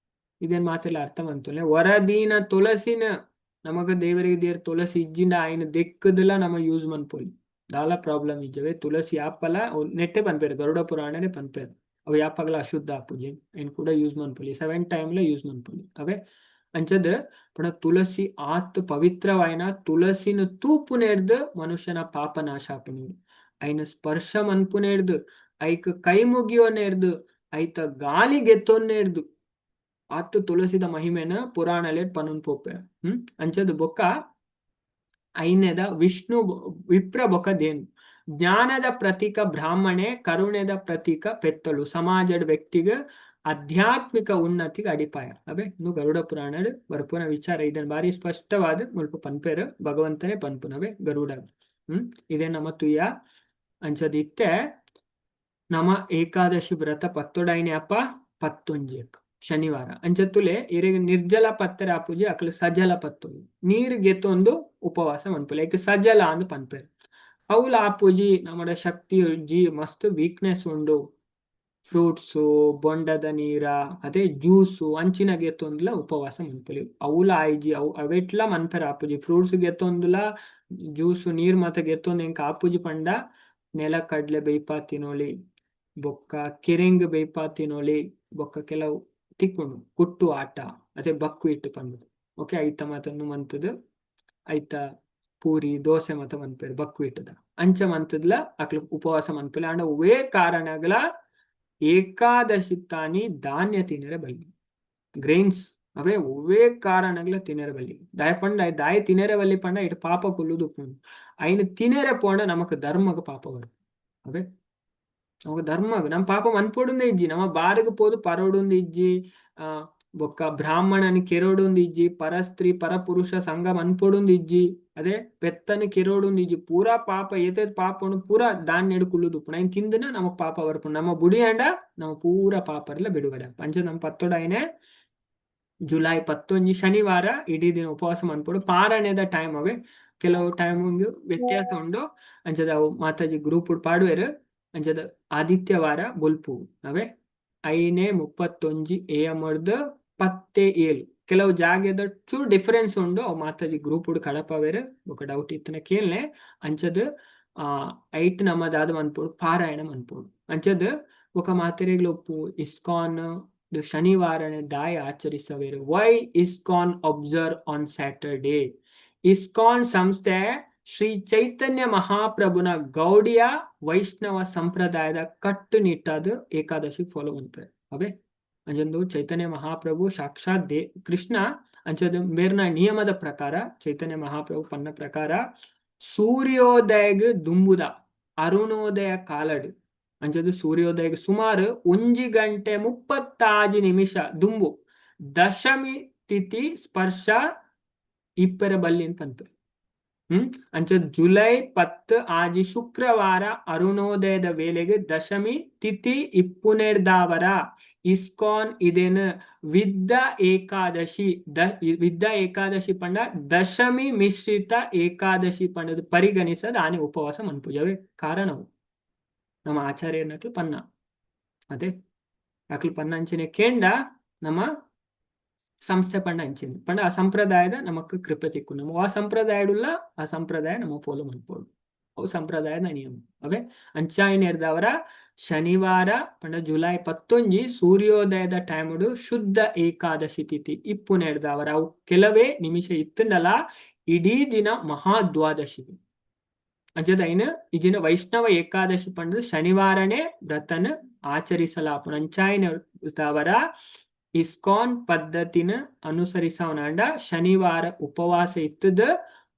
ಇದೇನ್ ಮಾತೆಲ್ಲ ಅರ್ಥ ಮಂತೊಲೆ. ವರದೀನ ತುಳಸಿನ ನಮಗ ದೇವರಿಗೆ ದೇರ್ ತುಳಸಿ ಇಜ್ಜಿಂಡ ಆಯ್ನ ದೆಕ್ಕದಲ ನಮ ಯೂಸ್ ಮನ್ಪೊಲಿ. ದಾಲ ಪ್ರಾಬ್ಲಮ್ ಇಜ್ಜವೆ. ತುಳಸಿ ಯಾಪಲ ನೆಟ್ಟೆ ಪನ್ಪೆರ್, ಗರುಡ ಪುರಾಣನೆ ಪನ್ಪೆರ್. ಅವು ಯಾಪಗಲ ಅಶುದ್ಧ ಆಪುಜಿ, ಐನ್ ಕೂಡ ಯೂಸ್ ಮನ್ಪೊಲಿ. 7 ಟೈಮ್ಲ ಯೂಸ್ ಮನ್ಪೊಲಿ ಅವೇ. ಅಂಚದ್ ಪಂಡ ತುಳಸಿ ಆತ್ ಪವಿತ್ರವಾಯಿನ. ತುಳಸಿನ ತೂಪುನೆರ್ದ್ ಮನುಷ್ಯನ ಪಾಪ ನಾಶ ಆಪುನಿ. ಐನ ಸ್ಪರ್ಶ ಮನ್ಪುನೆರ್ದ್, ಐಕ್ ಕೈ ಮುಗಿಯೋನೆರ್ದ್, ಐತ ಗಾಲಿ ಗೆತ್ತೊನ್ನೆರ್ದ್ ಆತ್ ತುಳಸಿದ ಮಹಿಮೆನ ಪುರಾಣಲೆಡ್ ಪನೊಂದು ಪೋಪೆ. ಅಂಚದ್ ಬೊಕ್ಕ ಐನೆದ ವಿಷ್ಣು ವಿಪ್ರ ಬೊಕ್ಕ ದೇನು. ಜ್ಞಾನದ ಪ್ರತೀಕ ಬ್ರಾಹ್ಮಣೆ, ಕರುಣೆದ ಪ್ರತೀಕ ಪೆತ್ತಲು. ಸಮಾಜದ ವ್ಯಕ್ತಿಗ ಆಧ್ಯಾತ್ಮಿಕ ಉನ್ನತಿಗೆ ಅಡಿಪಾಯ ಅವೇ. ಇನ್ನು ಗರುಡ ಪುರಾಣಡ್ ಬರ್ಪುನ ವಿಚಾರ. ಇದನ್ನ ಬಾರಿ ಸ್ಪಷ್ಟವಾದ ಮುಲ್ಪ ಪನ್ಪೇರು, ಭಗವಂತನೇ ಪನ್ಪುನವೇ ಗರುಡ. ಇದೇ ನಮ್ಮ ತುಯ್ಯ. ಅಂಚದ ಇತ್ತೆ ನಮ ಏಕಾದಶಿ ವ್ರತ ಪತ್ತೊಡೈನೆ ಅಪ್ಪ ಪತ್ತೊಂಜೆಕ್ ಶನಿವಾರ. ಅಂಚತ್ತುಲೆ ಇರೆಗ್ ನಿರ್ಜಲ ಪತ್ತರ ಆಪುಜಿ, ಅಕ್ಲು ಸಜಲ ಪತ್ತೊಂದು ನೀರು ಗೆತ್ತೊಂದು ಉಪವಾಸ ಮನ್ಪುಲೆ. ಐಕ್ ಸಜಲ ಅಂದ್ ಪನ್ಪೆರ್. ಅವುಲ ಆಪುಜಿ, ನಮ್ಮಡ ಶಕ್ತಿ ಜಿ ಮಸ್ತ್ ವೀಕ್ನೆಸ್ ಉಂಡು, ಫ್ರೂಟ್ಸು, ಬೊಂಡದ ನೀರ, ಅದೇ ಜ್ಯೂಸು ಅಂಚಿನ ಗೆತ್ತೊಂದುಲ ಉಪವಾಸ ಮನ್ಪೊಲಿ. ಅವುಲ ಆಯ್ಜಿ, ಅವು ಅವೆಟ್ಲ ಮನ್ಪೆರ ಆಪುಜಿ, ಫ್ರೂಟ್ಸ್ ಗೆತ್ತೊಂದುಲ ಜ್ಯೂಸು ನೀರ್ ಮಾತ ಗೆತ್ತೊಂದು ಎಂಕ್ ಆಪುಜಿ ಪಂಡ ನೆಲ ಕಡ್ಲೆ ಬೇಯ್ಪಾ ತಿನೊಲಿ, ಬೊಕ್ಕ ಕೆರೆಂಗ್ ಬೇಯ್ಪಾ ತಿನೊಲಿ. ಬೊಕ್ಕ ಕೆಲವು ತಿಕ್ಕುಂಡು ಕುಟ್ಟು ಆಟ, ಅದೇ ಬಕ್ವೀಟ್ ಪಂಡುದು. ಓಕೆ, ಐತ ಮಾತನ್ನು ಮಂತುದು ಐತ ಪೂರಿ ದೋಸೆ ಮಾತ ಮನ್ಪೆರ್ ಬಕ್ವೀಟದ. ಅಂಚ ಮಂತುದ್ಲ ಅಕ್ಲು ಉಪವಾಸ ಮನ್ಪೆಲೆ. ಆಂಡ ಒವ್ವೇ ಕಾರಣಗಳ ಏಕಾದಶಿ ತಾನಿ ಧಾನ್ಯ ತಿನ್ನರೆ ಬಲ್ಲಿ, ಗ್ರೈನ್ಸ್ ಅವೇ ಒವ್ವೇ ಕಾರಣಗಳ ತಿನ್ನರೆ ಬಲ್ಲಿ. ದಾಯ ಪಂಡ ದಾಯ ತಿನ್ನರೆ ಬಲ್ಲಿ ಪಂಡ ಇಟ್ಟು ಪಾಪ ಕುಲ್ಲುದು ಉಪ್ಪುಂಡು. ಐನ ತಿನೆರೆ ಪೋಂಡ ನಮಕ್ ಧರ್ಮಗ್ ಪಾಪ ಬರು ಅವೇ. ನಮಕ್ ಧರ್ಮಗ್ ನಮ್ಮ ಪಾಪ ಮನ್ಪೊಡುಂದೇ ಇಜ್ಜಿ. ನಮ್ಮ ಬಾರಿಗೆ ಪೋದು ಪರೋಡುಂದು ಇಜ್ಜಿ, ಬೊಕ್ಕ ಬ್ರಾಹ್ಮಣನ್ ಕೆರೋಡುಂದು ಇಜ್ಜಿ, ಪರಸ್ತ್ರೀ ಪರಪುರುಷ ಸಂಘ ಮನ್ಪೊಡುಂದು ಇಜ್ಜಿ, ಅದೇ ಪೆತ್ತನ ಕೆರೋಡುಂದು ಇಜ್ಜಿ. ಪೂರಾ ಪಾಪ ಏತೇತ್ ಪಾಪನು ಪೂರಾ ಧಾನ್ಯಡ್ ಕುಲ್ಲುದು ಉಪ್ಪುಂಡು. ಐನ್ ತಿಂದನ ನಮಕ್ ಪಾಪ ಬರ್ಪುಂಡು. ನಮ್ಮ ಬುಡಿಯಾಂಡ ನಮ್ಮ ಪೂರಾ ಪಾಪರ್ಲ ಬಿಡುಗಡೆ. ಪಂಚ ನಮ್ಮ ಪತ್ತೊಡೈನೆ ಜುಲೈ 11 ಶನಿವಾರ ಇಡೀ ದಿನ ಉಪವಾಸ ಮನ್ಪೊಡು. ಪಾರಣೆದ ಟೈಮ್ ಅವೇ ಕೆಲವು ಟೈಮ್ ವ್ಯತ್ಯಾಸ ಉಂಡು. ಅಂಚದ ಅವು ಮಾತಾಜಿ ಗ್ರೂಪ್ ಪಾಡುವೆರ್. ಅಂಚದ ಆದಿತ್ಯವಾರ ಬೊಲ್ಪು ಅವೇ 5:31 AM ಡ್ದ್ 10:07. ಕೆಲವು ಜಾಗೆದ ಚೂರು ಡಿಫರೆನ್ಸ್ ಉಂಡು. ಅವು ಮಾತಾಜಿ ಗ್ರೂಪ್ ಕಡಪವೇರು. ಬೊಕ ಡೌಟ್ ಇತ್ತನ ಕೇಳ್ನೆ. ಅಂಚದ ಐಟ್ ನಮ್ಮ ದಾದ ಮನ್ಪೊಡು, ಪಾರಾಯಣ ಮನ್ಪೊಡು. ಅಂಚದ ಬೊಕ ಮಾತೆರೆಗ್ಲ ಒಪ್ಪು ISKCON ಶನಿವಾರನೆ ದಾಯ ಆಚರಿಸವೇರು. Why ISKCON observe on Saturday? ISKCON ಸಂಸ್ಥೆ ಶ್ರೀ ಚೈತನ್ಯ ಮಹಾಪ್ರಭುನ ಗೌಡಿಯ ವೈಷ್ಣವ ಸಂಪ್ರದಾಯದ ಕಟ್ಟುನಿಟ್ಟಾದ ಏಕಾದಶಿ ಫಾಲೋ ಮನ್ಪೆರ್ ಅವೇ. ಅಂಚಂದು ಚೈತನ್ಯ ಮಹಾಪ್ರಭು ಸಾಕ್ಷಾತ್ they Krishna. ಅಂಚದ ಮೇರ್ನ ನಿಯಮದ ಪ್ರಕಾರ, ಚೈತನ್ಯ ಮಹಾಪ್ರಭು ಪನ್ನ ಪ್ರಕಾರ ಸೂರ್ಯೋದಯಗ್ ದುಂಬುದ ಅರುಣೋದಯ ಕಾಲಡ್, ಅಂಚದು ಸೂರ್ಯೋದಯಗ್ ಸುಮಾರು 1 ಗಂಟೆ 36 ನಿಮಿಷ ದುಂಬು ದಶಮಿ ತಿಥಿ ಸ್ಪರ್ಶ ಇಪ್ಪರ ಬಲ್ಲಿ ಅಂತ ಪನ್ಪೆರ್. ಅಂಚ ಜುಲೈ 10 ಆಜಿ ಶುಕ್ರವಾರ ಅರುಣೋದಯದ ವೇಳೆಗೆ ದಶಮಿ ತಿಥಿ ಇಪ್ಪುನೆರ್ದಾವರ ಇಸ್ಕಾನ್ ಇದೇನು ವಿದ್ದ ಏಕಾದಶಿ, ವಿದ್ದ ಏಕಾದಶಿ ಪಂಡ ದಶಮಿ ಮಿಶ್ರಿತ ಏಕಾದಶಿ ಪಂಡದು ಪರಿಗಣಿಸದ ಆನೆ ಉಪವಾಸ ಮನ್ಪುಜವೇ. ಕಾರಣವು ನಮ್ಮ ಆಚಾರ್ಯನಕ್ಲು ಪನ್ನ ಅದೇ ಅಕ್ಲು ಪನ್ನ ಅಂಚಿನ ಕೇಂಡ ನಮ್ಮ ಸಂಸ್ಥೆ ಪಂಡ ಅಂಚಿನ ಪಂಡ ಆ ಸಂಪ್ರದಾಯದ ನಮಕ್ ಕೃಪೆ ತಿಕ್ಕು. ನಮ್ಮ ಆ ಸಂಪ್ರದಾಯಡುಲ್ಲ ಆ ಸಂಪ್ರದಾಯ ನಮ್ಮ ಫಾಲೋ ಮನ್ಪೊಡು. ಅವು ಸಂಪ್ರದಾಯದ ನಿಯಮ ಅವೇ. ಅಂಚಾಯಿನೆರ್ದವರ ಶನಿವಾರ ಪಂಡ ಜುಲೈ 11 ಸೂರ್ಯೋದಯದ ಟೈಮುಡು ಶುದ್ಧ ಏಕಾದಶಿ ತಿಥಿ ಇಪ್ಪುನೆರ್ದವರ ಅವು ಕೆಲವೇ ನಿಮಿಷ ಇತ್ತುಂಡಲ ಇಡೀ ದಿನ ಮಹಾದ್ವಾದಶಿ. ಅಂಚದ ಐನ ಇಜಿನ ವೈಷ್ಣವ ಏಕಾದಶಿ ಪಂಡ ಶನಿವಾರನೇ ವ್ರತನ ಆಚರಿಸಲಾಪುನ. ಅಂಚಾಯಿನವರ ಇಸ್ಕಾನ್ ಪದ್ಧತಿನ ಅನುಸರಿಸವನಾಂಡ ಶನಿವಾರ ಉಪವಾಸ ಇತ್ತದ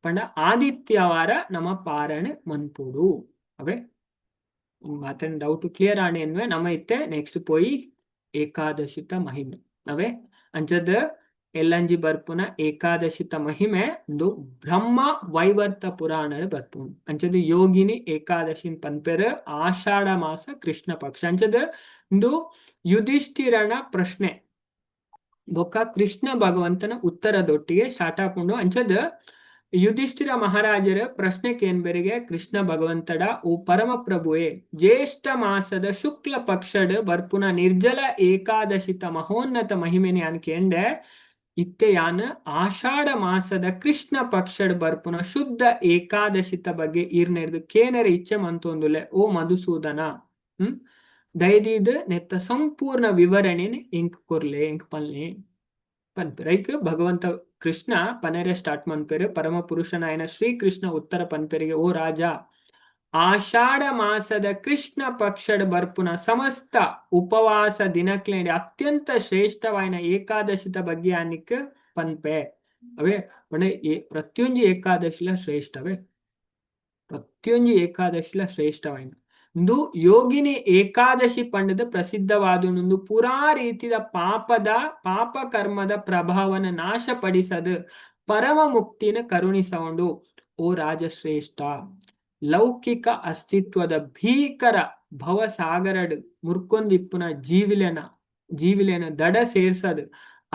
ಪಂಡ ಆದಿತ್ಯವಾರ ನಮ್ಮ ಪಾರಣೆ ಮನ್ಪೊಡು ಅವೇ. ಮಾತನ್ ಡೌಟ್ ಕ್ಲಿಯರ್ ಆಣೆ ಎನ್ವೆ. ನಮ್ಮ ಇತ್ತೆ ನೆಕ್ಸ್ಟ್ ಪೋಯಿ ಏಕಾದಶಿತ ಮಹಿಮೆ ಅವೇ. ಅಂಚದ ಎಲ್ಲಂಜಿ ಬರ್ಪುನ ಏಕಾದಶಿತ ಮಹಿಮೆ ಒಂದು ಬ್ರಹ್ಮ ವೈವರ್ತ ಪುರಾಣ ಬರ್ಪುನು. ಅಂಚದ ಯೋಗಿನಿ ಏಕಾದಶಿ ಪನ್ಪೆರ್. ಆಷಾಢ ಮಾಸ ಕೃಷ್ಣ ಪಕ್ಷ. ಅಂಚದ ಇಂದು ಯುಧಿಷ್ಠಿರನ ಪ್ರಶ್ನೆ ಬೊಕ್ಕ ಕೃಷ್ಣ ಭಗವಂತನ ಉತ್ತರದೊಟ್ಟಿಗೆ ಶಾಟಾಪುಂಡು. ಅಂಚದ ಯುಧಿಷ್ಠಿರ ಮಹಾರಾಜರ ಪ್ರಶ್ನೆ ಕೇನ್ಬೆರಿಗೆ ಕೃಷ್ಣ ಭಗವಂತಡ, ಓ ಪರಮ ಪ್ರಭುವೇ, ಜ್ಯೇಷ್ಠ ಮಾಸದ ಶುಕ್ಲ ಪಕ್ಷಡ್ ಬರ್ಪುನ ನಿರ್ಜಲ ಏಕಾದಶಿತ ಮಹೋನ್ನತ ಮಹಿಮೆನೆ ಅನ್ಕೇಂಡೆ. ಇತ್ತೆ ಯಾನ್ ಆಷಾಢ ಮಾಸದ ಕೃಷ್ಣ ಪಕ್ಷಡ್ ಬರ್ಪುನ ಶುದ್ಧ ಏಕಾದಶಿತ ಬಗ್ಗೆ ಈರ್ನೆರ್ದು ಕೇನರೆ ಇಚ್ಛೆ ಮಂತೊಂದುಲ್ಲೆ ಓ ಮಧುಸೂದನ. ದಯದೀದ್ ನೆತ್ತ ಸಂಪೂರ್ಣ ವಿವರಣೆನ್ ಎಂಕ್ ಕೊರ್ಲೆ, ಎಂಕ್ ಪನ್ಲೆ ಪನ್ಪೆರ್. ಐಕ್ ಭಗವಂತ ಕೃಷ್ಣ ಪನೆರೆ ಸ್ಟಾರ್ಟ್ ಮನ್ಪೆರ್. ಪರಮ ಪುರುಷನಾಯನ ಶ್ರೀಕೃಷ್ಣ ಉತ್ತರ ಪನ್ಪೆರಿಗೆ, ಓ ರಾಜ, ಆಷಾಢ ಮಾಸದ ಕೃಷ್ಣ ಪಕ್ಷಡ್ ಬರ್ಪುನ ಸಮಸ್ತ ಉಪವಾಸ ದಿನಕ್ಲೇಂಡಿ ಅತ್ಯಂತ ಶ್ರೇಷ್ಠವಾಯಿನ ಏಕಾದಶಿತ ಬಗ್ಗೆ ಅನಿಕ್ ಪನ್ಪೆ. ಅವೇ ಪಂಡ ಪ್ರತಿಯೊಂಜಿ ಏಕಾದಶಿಲ ಶ್ರೇಷ್ಠವೇ, ಪ್ರತಿಯೊಂಜಿ ಏಕಾದಶಿಲ ಶ್ರೇಷ್ಠವಾಯಿನ ಇಂದು ಯೋಗಿನಿ ಏಕಾದಶಿ ಪಂಡದ ಪ್ರಸಿದ್ಧವಾದುಂಡು. ಪೂರಾ ರೀತಿದ ಪಾಪದ ಪಾಪ ಕರ್ಮದ ಪ್ರಭಾವನ ನಾಶಪಡಿಸದು ಪರಮ ಮುಕ್ತಿನ ಕರುಣಿಸೌಂಡು. ಓ ರಾಜಶ್ರೇಷ್ಠ, ಲೌಕಿಕ ಅಸ್ತಿತ್ವದ ಭೀಕರ ಭವಸಾಗರಡ್ ಮುರ್ಕೊಂದಿಪ್ಪುನ ಜೀವಿಲೆನ ಜೀವಿಲೆನ ದಡ ಸೇರ್ಸದು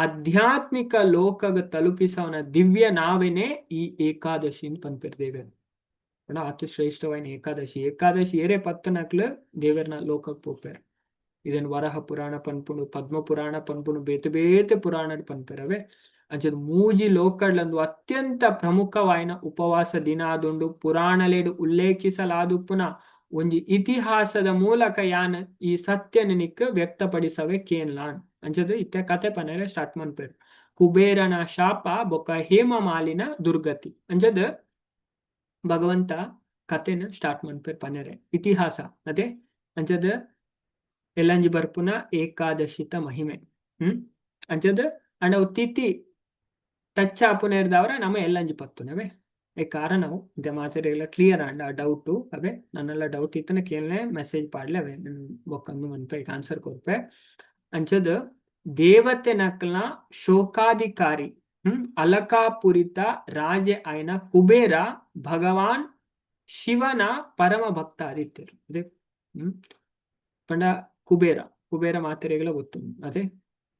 ಆಧ್ಯಾತ್ಮಿಕ ಲೋಕಗ ತಲುಪಿಸವನ ದಿವ್ಯ ನಾವೇನೆ ಈ ಏಕಾದಶಿ ಪನ್ಪೆರ್ ದೇವೆರ್. ಪಂಡ ಅತಿ ಶ್ರೇಷ್ಠವಾಯಿನ ಏಕಾದಶಿ. ಏಕಾದಶಿ ಏರೆ ಪತ್ತನಕ್ಲು ದೇವೆರ್ನ ಲೋಕಕ್ಕೆ ಪೋಪೆರ್. ಇದನ್ ವರಹ ಪುರಾಣ ಪನ್ಪುಂಡು, ಪದ್ಮ ಪುರಾಣ ಪನ್ಪುಂಡು, ಬೇತೆ ಬೇತೆ ಪುರಾಣ ಪನ್ಪೆರವೆ. ಅಂಚದ ಮೂಜಿ ಲೋಕಡ್ಲಂದು ಅತ್ಯಂತ ಪ್ರಮುಖವಾಯಿನ ಉಪವಾಸ ದಿನ ಆದುಂಡು. ಪುರಾಣಲೆಡ್ ಉಲ್ಲೇಖಿಸಲಾದುಪ್ಪುನ ಒಂಜಿ ಇತಿಹಾಸದ ಮೂಲಕ ಯಾನ್ ಈ ಸತ್ಯನ ನಿಕ್ ವ್ಯಕ್ತಪಡಿಸವೆ ಕೇನ್ಲಾನ್. ಅಂಚದ ಇತ್ತೆ ಕತೆ ಪನೆರೆ ಸ್ಟಾರ್ಟ್ ಮನ್ಪೆರ್. ಕುಬೇರನ ಶಾಪ ಬೊಕ್ಕ ಹೇಮಮಾಲಿನ ದುರ್ಗತಿ. ಅಂಚದ ಭಗವಂತ ಕತೆನ ಸ್ಟಾರ್ಟ್ ಮನ್ಪೆರ್ ಪನೆರೆ, ಇತಿಹಾಸ ಅದೇ. ಅಂಚದ ಎಲ್ಲಂಜಿ ಬರ್ಪುನ ಏಕಾದಶಿತ ಮಹಿಮೆ. ಅಂಚದ ಅಂಡ ಅವು ತಿಥಿ ಟಚ್ ಆಪುನೆರ್ದವರ ನಮ ಎಲ್ಲಂಜಿ ಪತ್ತುನವೆ. ಈ ಕಾರಣ ಅವು ಇತ್ತೆ ಮಾತೆರೆಗ್ಲ ಕ್ಲಿಯರ್ ಆಂಡ ಆ ಡೌಟು ಅವೇ. ನನ್ನೆಲ್ಲ ಡೌಟ್ ಇತ್ತನ ಕೇಳನೆ ಮೆಸೇಜ್ ಪಾಡ್ಲೆ, ಅವೇ ಬೊಕ್ಕಂದು ಮನ್ಪೆ ಆನ್ಸರ್ ಕೊರ್ಪೆ. ಅಂಚದ ದೇವತೆ ನಕ್ಲ್ನ ಶೋಕಾಧಿಕಾರಿ ಅಲಕಾಪುರಿತ ರಾಜೆ ಆಯ್ನ ಕುಬೇರ ಭಗವಾನ್ ಶಿವನ ಪರಮ ಭಕ್ತ ಆದಿತ್ಯರು. ಅದೇ ಪಂಡ ಕುಬೇರ, ಕುಬೇರ ಮಾತೆರೆಗ್ಲ ಗೊತ್ತು ಅದೇ,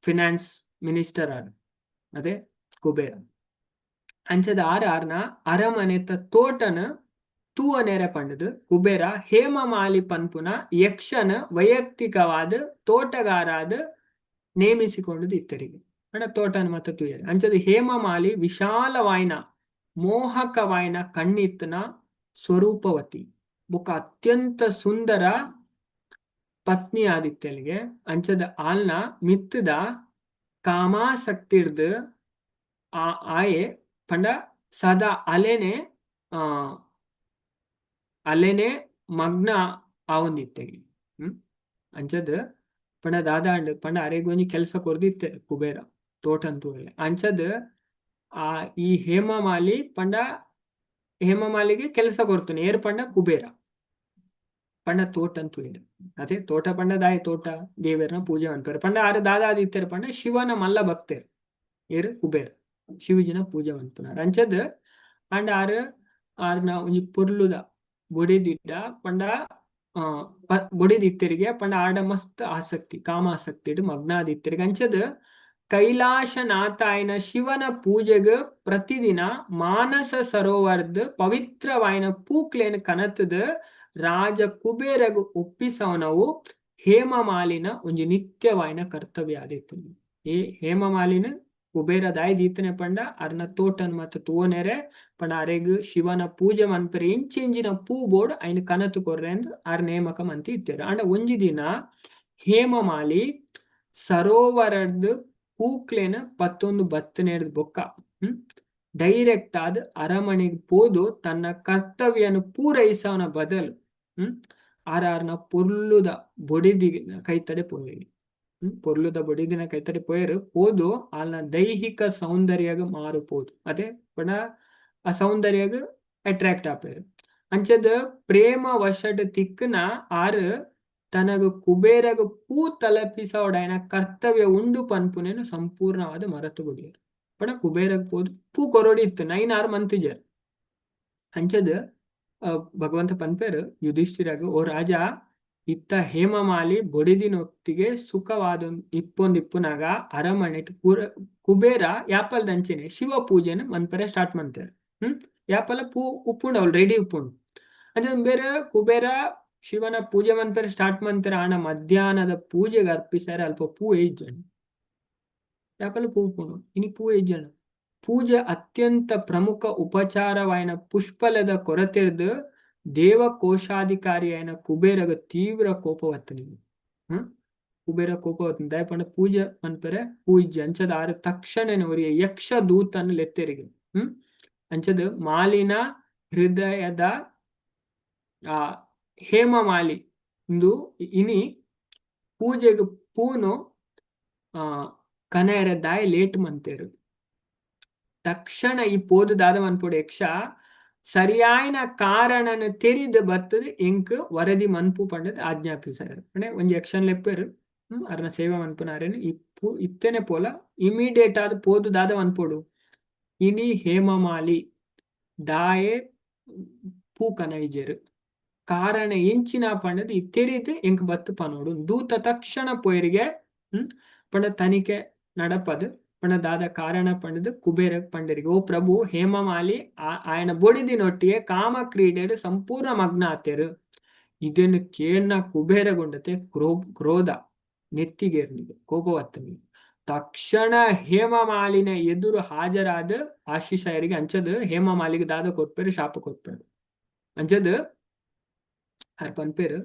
ಫಿನಾನ್ಸ್ ಮಿನಿಸ್ಟರ್ ಆರ್ ಅದೇ ಕುಬೇರ. ಅಂಚದ ಆರ್ ಆರ್ನ ಅರಮನೆತ ತೋಟನ ತೂವನೆರೆ ಪಂಡದು ಕುಬೇರ ಹೇಮಮಾಲಿ ಪನ್ಪುನ ಯಕ್ಷನ ವೈಯಕ್ತಿಕವಾದ ತೋಟಗಾರಾದ ನೇಮಿಸಿಕೊಂಡು ಇತ್ತರಿಗೆ. ಪಂಡ ತೋಟನ ಮತ್ತ ತೂಯರೆ. ಅಂಚದ ಹೇಮಮಾಲಿ ವಿಶಾಲವಾಯಿನ ಮೋಹಕವಾಯಿನ ಕಣ್ಣಿತ್ತನ ಸ್ವರೂಪವತಿ ಬೊಕ್ಕ ಅತ್ಯಂತ ಸುಂದರ ಪತ್ನಿ ಆದಿತ್ಯಲಿಗೆ. ಅಂಚದ ಆಲ್ನ ಮಿತ್ತದ ಕಾಮಾಸಕ್ತಿರ್ದು ಆ ಆಯೆ ಪಂಡ ಸದಾ ಅಲೆನೆ ಅಲೆನೆ ಮಗ್ನ ಆವೊಂದಿತ್ತೆಗೆ. ಅಂಚದ ಪಂಡ ದಾದಾಂಡ್ ಪಂಡ ಅರೆಗ್ ಒಂಜಿ ಕೆಲಸ ಕೊರ್ದಿತ್ತೆ ಕುಬೇರ, ತೋಟನ್ ತೂವರೆ. ಅಂಚದ ಆ ಈ ಹೇಮಮಾಲಿ ಪಂಡ ಹೇಮಮಾಲಿಗೆ ಕೆಲಸ ಕೊಡ್ತಾನೆ ಏರ್ ಪಂಡ ಕುಬೇರ. ಪಂಡ ತೋಟನ್ ತೂಯೆರ್ ಅದೇ, ತೋಟ ಪಂಡ ದಾಯ ತೋಟ, ದೇವೆರ್ನ ಪೂಜೆ ಮನ್ಪೆರ್. ಪಂಡ ಆರ್ ದಾದಾದಿತ್ತೆರ್ ಪಂಡ ಶಿವನ ಮಲ್ಲ ಭಕ್ತೆರ್ ಏರ್ ಕುಬೇರ್, ಶಿವಜಿನ ಪೂಜೆ ಮನ್ಪುನಾರ್. ಅಂಚದ್ ಅಂಡ ಆರ್ ಆರ್ನ ಒಂಜಿ ಪೊರ್ಲುದ ಬೊಡೆದಿಡ್ಡ ಪಂಡ ಬೊಡೆದಿತ್ತೆರಿಗೆ ಪಂಡ ಆಡ ಮಸ್ತ್ ಆಸಕ್ತಿ, ಕಾಮಾಸಕ್ತಿ ಮಗ್ನಾದಿತ್ತೆರಿಗೆ. ಅಂಚದ್ ಕೈಲಾಸನಾಥಾಯನ ಶಿವನ ಪೂಜೆಗ್ ಪ್ರತಿದಿನ ಮಾನಸ ಸರೋವರ್ದ್ ಪವಿತ್ರವಾಯಿನ ಪೂಕ್ಲೇನ್ ಕನತದ ರಾಜ ಕುಬೇರಗ್ ಒಪ್ಪಿಸವನವು ಹೇಮಮಾಲಿನ ಒಂಜಿ ನಿತ್ಯವಾಯಿನ ಕರ್ತವ್ಯ ಆದಿತ್ತು. ಈ ಹೇಮಮಾಲಿನ ಕುಬೇರ ದಾಯಿ ದೀತನೆ ಪಂಡ ಅರ್ನ ತೋಟನ್ ಮತ್ತ ತೂವನೆರೆ, ಪಂಡ ಅರೆಗ್ ಶಿವನ ಪೂಜೆ ಮನ್ಪೆರೆ ಇಂಚಿಂಚಿನ ಪೂ ಬೋರ್ಡ್ ಐನ್ ಕನತು ಕೊರ್ರೆ ಅಂದ್ ಆರ್ ನೇಮಕ ಮಂತಿ ಇತ್ತೆರ್. ಆಂಡ ಒಂಜಿ ದಿನ ಹೇಮಮಾಲಿ ಸರೋವರದ್ ಪೂಕ್ಲೆನ ಪತ್ತೊಂದು ಬತ್ತನೆರ್ದ್ ಬೊಕ್ಕ ಡೈರೆಕ್ಟ್ ಆದ್ ಅರಮನೆಗ್ ಪೋದು ತನ್ನ ಕರ್ತವ್ಯನು ಪೂರೈಸವನ ಬದಲು ಆರ್ ಆರ್ನ ಪೊರ್ಲುದ ಬೊಡೆದಿನ ಕೈತಡೆ ಪೋಯೆರ್. ಪೊರ್ಲುದ ಬೊಡೆದಿನ ಕೈತಡೆ ಪೋಯೆರ್. ಪೋದು ಆಲ್ನ ದೈಹಿಕ ಸೌಂದರ್ಯಗ್ ಮಾರು ಪೋದು, ಅದೇ ಪಂಡ ಆ ಸೌಂದರ್ಯಗ್ ಅಟ್ರಾಕ್ಟ್ ಆಪೆರ್. ಅಂಚದ ಪ್ರೇಮ ವಶಡ್ ತಿಕ್ಕನ ಆರ್ ತನಗ ಕುಬೇರಗ್ ಪೂ ತಲುಪಿಸೋಡಾಯನ ಕರ್ತವ್ಯ ಉಂಡು ಪನ್ಪುನೇನು ಸಂಪೂರ್ಣವಾದ ಮರತು ಬುಡಿಯೆರ್. ಪಂಡ ಕುಬೇರಗ್ ಪೋದು ಪೂ ಕೊರೊಡಿ ಇತ್ತು ನೈನ್ ಆರ್ ಮಂತಿಜರ್. ಅಂಚದ ಭಗವಂತ ಪನ್ಪೆರ್ ಯುಧಿಷ್ಠಿರಗ್, ಓ ರಾಜ, ಇತ್ತ ಹೇಮಮಾಲಿ ಬೊಡೆದಿನೊತ್ತಿಗೆ ಸುಖವಾದ ಇಪ್ಪೊಂದಿಪ್ಪುನಾಗ ಅರಮನೆಟ್ ಕುಬೇರ ಯಾಪಲ್ದಂಚೆನೆ ಶಿವ ಪೂಜೆನ ಮನ್ಪೆರೆ ಸ್ಟಾರ್ಟ್ ಮಂತೆರ್. ಯಾಪಲ ಪೂ ಉಪ್ಪುಂಡು, ಅವ್ಲು ರೆಡಿ ಉಪ್ಪುಂಡು. ಅಂಚ ಬೇರೆ ಕುಬೇರ ಶಿವನ ಪೂಜೆ ಮನ್ಪೆರೆ ಸ್ಟಾರ್ಟ್ ಮಂತೆರ್. ಆಂಡ ಮಧ್ಯಾಹ್ನದ ಪೂಜೆಗೆ ಅರ್ಪಿಸಾರೆ ಅಲ್ಪ ಪೂ ಇಜ್ಜಂಡ್. ಯಾಪಲ ಪೂ ಉಪ್ಪುಂಡು. ಇನಿ ಪೂ ಇಜ್ಜಂಡ. ಪೂಜೆ ಅತ್ಯಂತ ಪ್ರಮುಖ ಉಪಚಾರವಾಯಿನ ಪುಷ್ಪಲದ ಕೊರತೆರ್ದ್ ದೇವ ಕೋಶಾಧಿಕಾರಿಯಾಯಿನ ಕುಬೇರಗ್ ತೀವ್ರ ಕೋಪ ಬತ್ತುಂಡು. ಕುಬೇರ ಕೋಪ ಬತ್ತುಂಡು. ದಾಯೆ ಪಂಡ ಪೂಜೆ ಮನ್ಪೆರೆ ಪೂ ಇಜ್ಜಿ. ಅಂಚದ ಆರ್ ತಕ್ಷಣನೆ ಒರಿಯ ಯಕ್ಷ ದೂತನ್ ಲೆತ್ತೆರಿಗೆ. ಅಂಚದ ಮಾಲಿನ ಹೃದಯದ ಆ ಹೇಮಮಾಲಿ ಇಂದು ಇನಿ ಪೂಜೆಗ್ ಪೂನು ಕನಯೆರೆ ದಾಯೆ ಲೇಟ್ ಮಂತೆರ್. ತಕ್ಷಣ ಈ ಪೋದು ದಾದ ಮನ್ಪೊಡು ಯಕ್ಷ ಸರಿಯಾಯಿನ ಕಾರಣನ್ ತೆರಿದ್ ಬತ್ತದ್ ಎಂಕ್ ವರದಿ ಮನ್ಪು ಪಂಡದ್ ಆಜ್ಞಾಪಿಸಾಯೆರ್. ಪಂಡೆ ಒಂಜಿ ಯಕ್ಷನ್ ಲೆಪ್ಪೆರ್, ಅರ್ನ ಸೇವೆ ಮನ್ಪುನಾರೆನ್ ಇಪ್ಪು ಇತ್ತೆನೆ ಪೋಲ ಇಮಿಡಿಯೇಟ್ ಆದ್ ಪೋದು ದಾದ ಮನ್ಪೊಡು ಇನಿ ಹೇಮಮಾಲಿ ದಾಯೆ ಪೂ ಕನೈಜೆರ್ ಕಾರಣ ಎಂಚಿನ ಪಂಡದ್ ಈ ತೆರಿದ್ ಎಂಕ್ ಬತ್ತ್ ಪನೊಡು. ದೂತ ತಕ್ಷಣ ಪೋಯೆರಿಗೆ ಪಂಡ ತನಿಖೆ ನಡಪದ್ ಪಂಡ ದಾದ ಕಾರಣ ಪಂಡದ್ ಕುಬೇರಗ್ ಪಂಡೆರಿಗೆ, ಓ ಪ್ರಭು, ಹೇಮಮಾಲಿ ಆಯನ ಬೊಡಿದಿನೊಟ್ಟಿಗೆ ಕಾಮ ಕ್ರೀಡೆಡ್ ಸಂಪೂರ್ಣ ಮಗ್ನ ಆತೆರ್. ಇದನ್ನು ಕೇಳ್ನ ಕುಬೇರಗುಂಡತೆ ಕ್ರೋಧ ನೆತ್ತಿಗೇರ್ನಿಗೆ ಕೋಪ ಬತ್ತನಿಗೆ. ತಕ್ಷಣ ಹೇಮಮಾಲಿನ ಎದುರು ಹಾಜರಾದ ಆಶೀಶಾಯರಿಗೆ. ಅಂಚದ್ ಹೇಮಮಾಲಿಗೆ ದಾದ ಕೊರ್ಪೆರ್, ಶಾಪ ಕೊರ್ಪೆರ್. ಅಂಚದ್ ಅರ್ ಪನ್ಪೆರ್,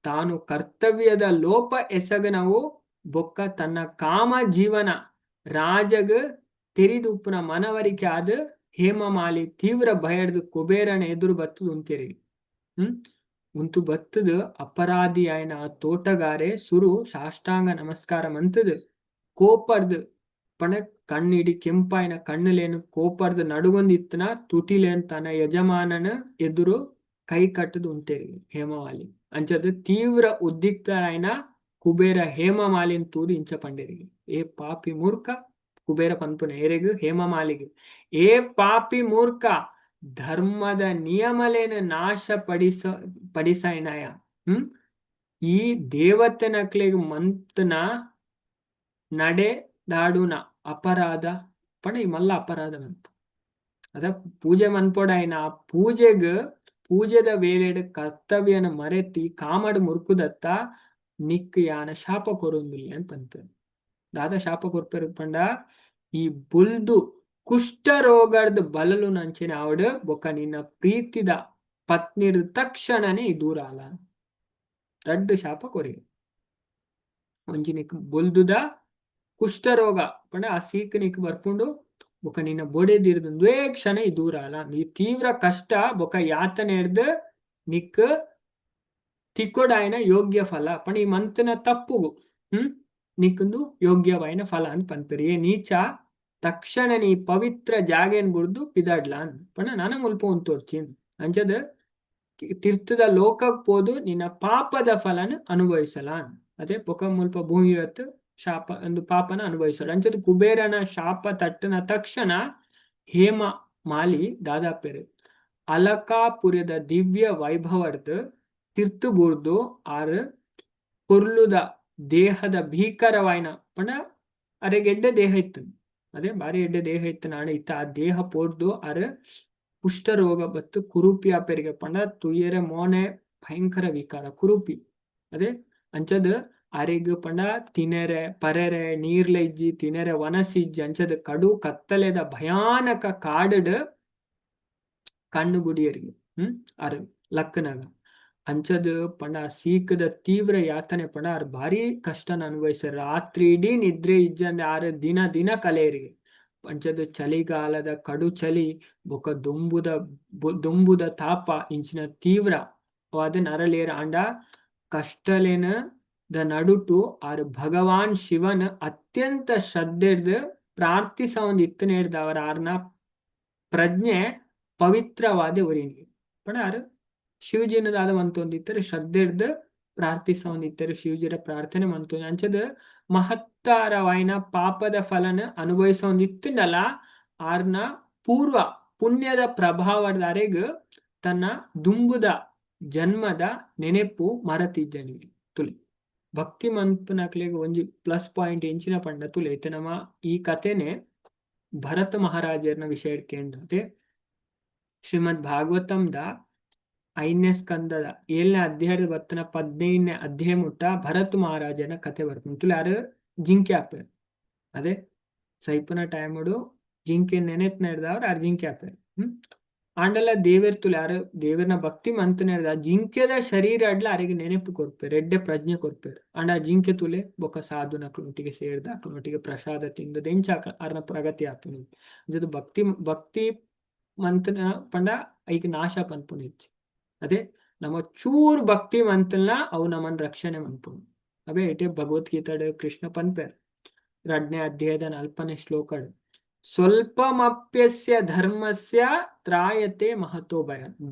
ತಾನು ಕರ್ತವ್ಯದ ಲೋಪ ಎಸಗನವು ಬೊಕ್ಕ ತನ್ನ ಕಾಮ ಜೀವನ ರಾಜಗ್ ತೆರಿದುಪ್ಪುನ ಮನವರಿಕೆ ಆದ್ ಹೇಮಮಾಲಿ ತೀವ್ರ ಭಯಡ್ದು ಕುಬೇರನ ಎದುರು ಬತ್ತದು ಉಂತೆರಿ. ಉಂತು ಬತ್ತದು ಅಪರಾಧಿ ಆಯ್ನ ಆ ತೋಟಗಾರೆ ಸುರು ಸಾಷ್ಟಾಂಗ ನಮಸ್ಕಾರ ಮಂತದು ಕೋಪರ್ದು ಪಣ ಕಣ್ಣಿಡಿ ಕೆಂಪಾಯಿನ ಕಣ್ಣುಲೇನು ಕೋಪರ್ದು ನಡುಗೊಂದಿತ್ತನ ತುಟಿಲೇನ್ ತನ್ನ ಯಜಮಾನನ ಎದುರು ಕೈ ಕಟ್ಟದು ಉಂತೇರಿ ಹೇಮಮಾಲಿ. ಅಂಚದ ತೀವ್ರ ಉದ್ದಿಕ್ತರಾಯ್ನ ಕುಬೇರ ಹೇಮಮಾಲಿನ್ ತೂದು ಇಂಚ ಪಂಡೆರಿಗೆ, ಏ ಪಾಪಿ ಮೂರ್ಖ. ಕುಬೇರ ಪನ್ಪುನ ಏರೆಗ್? ಹೇಮಮಾಲಿಗೆ. ಏ ಪಾಪಿ ಮೂರ್ಖ, ಧರ್ಮದ ನಿಯಮಲೇನು ನಾಶ ಪಡಿಸೈನಾಯ ಈ ದೇವತೆನಕ್ಲೆಗ್ ಮಂತನ ನಡೆ ದಾಡುನ ಅಪರಾಧ ಪಂಡ ಈ ಮಲ್ಲ ಅಪರಾಧ ಮಂತ ಅದ ಪೂಜೆ ಮನ್ಪೊಡಾಯ್ನ ಪೂಜೆಗ್ ಪೂಜೆದ ವೇಳೆಡ್ ಕರ್ತವ್ಯನ ಮರೆತಿ ಕಾಮಡ್ ಮುರ್ಕುದತ್ತ ನಿಕ್ ಯಾನ ಶಾಪ ಕೊರೊಂದುಲ್ಲೆ ಅಂತ ಪನ್ಪೆರ್. ದಾದ ಶಾಪ ಕೊರ್ಪೆರ್ ಪಂಡ ಈ ಬುಲ್ದು ಕುಷ್ಠ ರೋಗರ್ದ್ ಬಲಲು ನಂಚಿನ ಆವಡ್ ಬೊಕ್ಕ ನಿನ್ನ ಪ್ರೀತಿದ ಪತ್ನಿರ್ ತಕ್ಷಣನೇ ಈ ದೂರ ಆಲ. ರಡ್ಡ್ ಶಾಪ ಕೊರಿ. ಒಂಜಿ ನಿಕ್ ಬೊಲ್ದುದ ಕುಷ್ಠರೋಗ ಪಂಡ ಆ ಸೀಕ್ ನಿಕ್ ಬರ್ಪುಂಡು, ಬೊಕ್ಕ ನಿನ್ನ ಬೊಡೆದಿರ್ದು ಒಂದೇ ಕ್ಷಣ ಈ ದೂರ ಅಲ್ಲ. ಈ ತೀವ್ರ ಕಷ್ಟ ಬೊಕ್ಕ ಯಾತನೆರ್ದ್ ನಿಕ್ ತಿಕ್ಕೊಡಾಯಿನ ಯೋಗ್ಯ ಫಲ ಪಂಡ ಈ ಮಂತನ ತಪ್ಪುಗು ನಿಕ್ಕುಂದು ಯೋಗ್ಯವಾಯಿನ ಫಲ ಅಂತ ಪನ್ಪೆರ್. ಏ ನೀಚ, ತಕ್ಷಣ ನೀ ಪವಿತ್ರ ಜಾಗೆನ್ ಬುಡ್ದು ಪಿದಾಡ್ಲ ಪಂಡ ನನ ಮುಲ್ಪ ಉಂತೊಡ್ಚಿ. ಅಂಚದ ತೀರ್ಥದ ಲೋಕಕ್ ಪೋದು ನಿನ್ನ ಪಾಪದ ಫಲನ ಅನುಭವಿಸಲ. ಅದೇ ಬೊಕ ಮುಲ್ಪ ಭೂಮಿ ಶಾಪ ಒಂದು ಪಾಪನ ಅನುಭವಿಸೋಡು. ಅಂಚದ ಕುಬೇರನ ಶಾಪ ತಟ್ಟನ ತಕ್ಷಣ ಹೇಮ ಮಾಲಿ ದಾದಾಪೆರ್ ಅಲಕಾಪುರದ ದಿವ್ಯ ವೈಭವರ್ದ್ ತಿರ್ತು ಬೂರ್ದು ಆರ್ ಪೊರ್ಲುದ ದೇಹದ ಭೀಕರವಾಯಿನ ಪಂಡ ಅರೆಗ್ ಎಡ್ಡೆ ದೇಹ ಇತ್ತು, ಅದೇ ಬಾರಿ ಎಡ್ಡೆ ದೇಹ ಇತ್ತು ನಾಳೆ ಇತ್ತ ಆ ದೇಹ ಪೋರ್ದು ಅರ್ ಕುಷ್ಠರೋಗ ಬತ್ತು ಕುರೂಪಿ ಆಪೆರಿಗೆ. ಪಂಡ ತುಯ್ಯರೆ ಮೋನೆ ಭಯಂಕರ ವಿಕಾರ ಕುರೂಪಿ. ಅದೇ ಅಂಚದ ಅರೆಗ್ ಪಂಡ ತಿನೆರೆ ಪರೆರೆ ನೀರ್ಲ ಇಜ್ಜಿ, ತಿನೆರೆ ವನಸ್ ಇಜ್ಜಿ. ಅಂಚದ ಕಡು ಕತ್ತಲೆದ ಭಯಾನಕ ಕಾಡುಡ್ ಕಣ್ಣು ಗುಡಿಯರಿಗೆ ಅರ್ ಲಕ್ಕನಾಗ. ಅಂಚದ ಪಂಡ ಸೀಕದ ತೀವ್ರ ಯಾತನೆ ಪಂಡ ಆರ್ ಭಾರಿ ಕಷ್ಟನ ಅನುಭವಿಸ್ಯಾರ. ರಾತ್ರಿ ಇಡೀ ನಿದ್ರೆ ಇಜ್ಜಂದೆ ಆರ್ ದಿನ ದಿನ ಕಲೆಯರಿಗೆ. ಅಂಚದ ಚಳಿಗಾಲದ ಕಡು ಚಳಿ ಬೊಕ ದೊಂಬುದ ದೊಂಬುದ ತಾಪ ಇಂಚಿನ ತೀವ್ರವಾದ ನರಳೇರ್. ಆಂಡ ಕಷ್ಟಲೇನ the ನಡುಟು ಆರ್ ಭಗವಾನ್ ಶಿವನ್ ಅತ್ಯಂತ ಶ್ರದ್ಧೆರ್ದ್ ಪ್ರಾರ್ಥಿಸವೊಂದು ಇತ್ತನೇರ್ದ್ ಅವರ ಆರ್ನ ಪ್ರಜ್ಞೆ ಪವಿತ್ರವಾದ ಒರಿನಿ. ಪಂಡ ಆರ್ ಶಿವಜಿನ ದಾದ ಮಂತೊಂದಿತ್ತೆರ್, ಶ್ರದ್ಧೆರ್ದ್ ಪ್ರಾರ್ಥಿಸವೊಂದಿತ್ತೆರ್, ಶಿವಜಿಡ ಪ್ರಾರ್ಥನೆ ಮಂತೊಂದು. ಅಂಚದ ಮಹತ್ತಾರವಾಯಿನ ಪಾಪದ ಫಲನ ಅನುಭವಿಸೊಂದಿತ್ತುಂಡಲ ಆರ್ನ ಪೂರ್ವ ಪುಣ್ಯದ ಪ್ರಭಾವದ ಅರೆಗ್ ತನ್ನ ದುಂಬುದ ಜನ್ಮದ ನೆನೆಪು ಮರತಿಜ್ಜನಿಗೆ. ತುಲೆ ಭಕ್ತಿ ಮನ್ಪುನಕ್ಲೆಗ್ ಒಂಜಿ ಪ್ಲಸ್ ಪಾಯಿಂಟ್ ಎಂಚಿನ ಪಂಡ ತುಲೆ ಇತ್ತೆ ನಮ್ಮ ಈ ಕಥೆನೆ ಭರತ ಮಹಾರಾಜರ್ನ ವಿಷಯ ಕೇಂಡತೆ. ಶ್ರೀಮದ್ ಭಾಗವತಂದ 5ನೇ ಸ್ಕಂದದ 7ನೇ ಅಧ್ಯಾಯದ ಬತ್ತನ 15ನೇ ಅಧ್ಯಾಯ ಮುಟ್ಟ ಭರತ್ ಮಹಾರಾಜನ ಕತೆ ಬರ್ಪುಂಡು. ತುಲೆ ಆರ್ ಜಿಂಕೆ ಆಪೆರ್. ಅದೇ ಸೈಪುನ ಟೈಮುಡು ಜಿಂಕೆ ನೆನೆತ್ನೆಡ್ದಾವ್ರ ಆರ್ ಜಿಂಕೆ ಆಪೆರ್. ಆಂಡಲ ದೇವೆರ್ ತುಲೆ ಆರ್ ದೇವೆರ್ನ ಭಕ್ತಿ ಮಂತನೆಡ್ದ ಜಿಂಕೆದ ಶರೀರ ಅಡ್ಲ ಅರೆಗ್ ನೆನೆಪು ಕೊರ್ಪೆರ್, ಎಡ್ಡೆ ಪ್ರಜ್ಞೆ ಕೊರ್ಪೆರ್. ಆಂಡ ಆ ಜಿಂಕೆ ತುಲೆ ಬೊಕ್ಕ ಸಾಧುನಕ್ಲೊಟ್ಟಿಗೆ ಸೇರ್ದ್ ಅಕ್ಲೊಟ್ಟಿಗೆ ಪ್ರಸಾದ ತಿಂದ್ ಎಂಚ ಅರ್ನ ಪ್ರಗತಿ ಆಪುಂಡು. ಅಂಚದ ಭಕ್ತಿ ಭಕ್ತಿ ಮಂತನ ಪಂಡ ಐಕ್ ನಾಶ ಪನ್ಪುನ ಇಜ್ಜಿ. ಅದೇ ನಮ ಚೂರ್ ಭಕ್ತಿ ಮಂತಲ್ನ ಅವು ನಮನ್ ರಕ್ಷಣೆ ಮನ್ಪುಂಡು. ಅವೇ ಇಟೆ ಭಗವದ್ಗೀತಾಡ್ ಕೃಷ್ಣ ಪನ್ಪೆರ್ 2ನೇ ಅಧ್ಯಾಯದ 4ನೇ ಶ್ಲೋಕಡ್, ಸ್ವಲ್ಪಮಪ್ಯಸ್ಯ ಧರ್ಮಸ್ಯ ತ್ರಾಯತೆ ಮಹತೋ ಭಯ.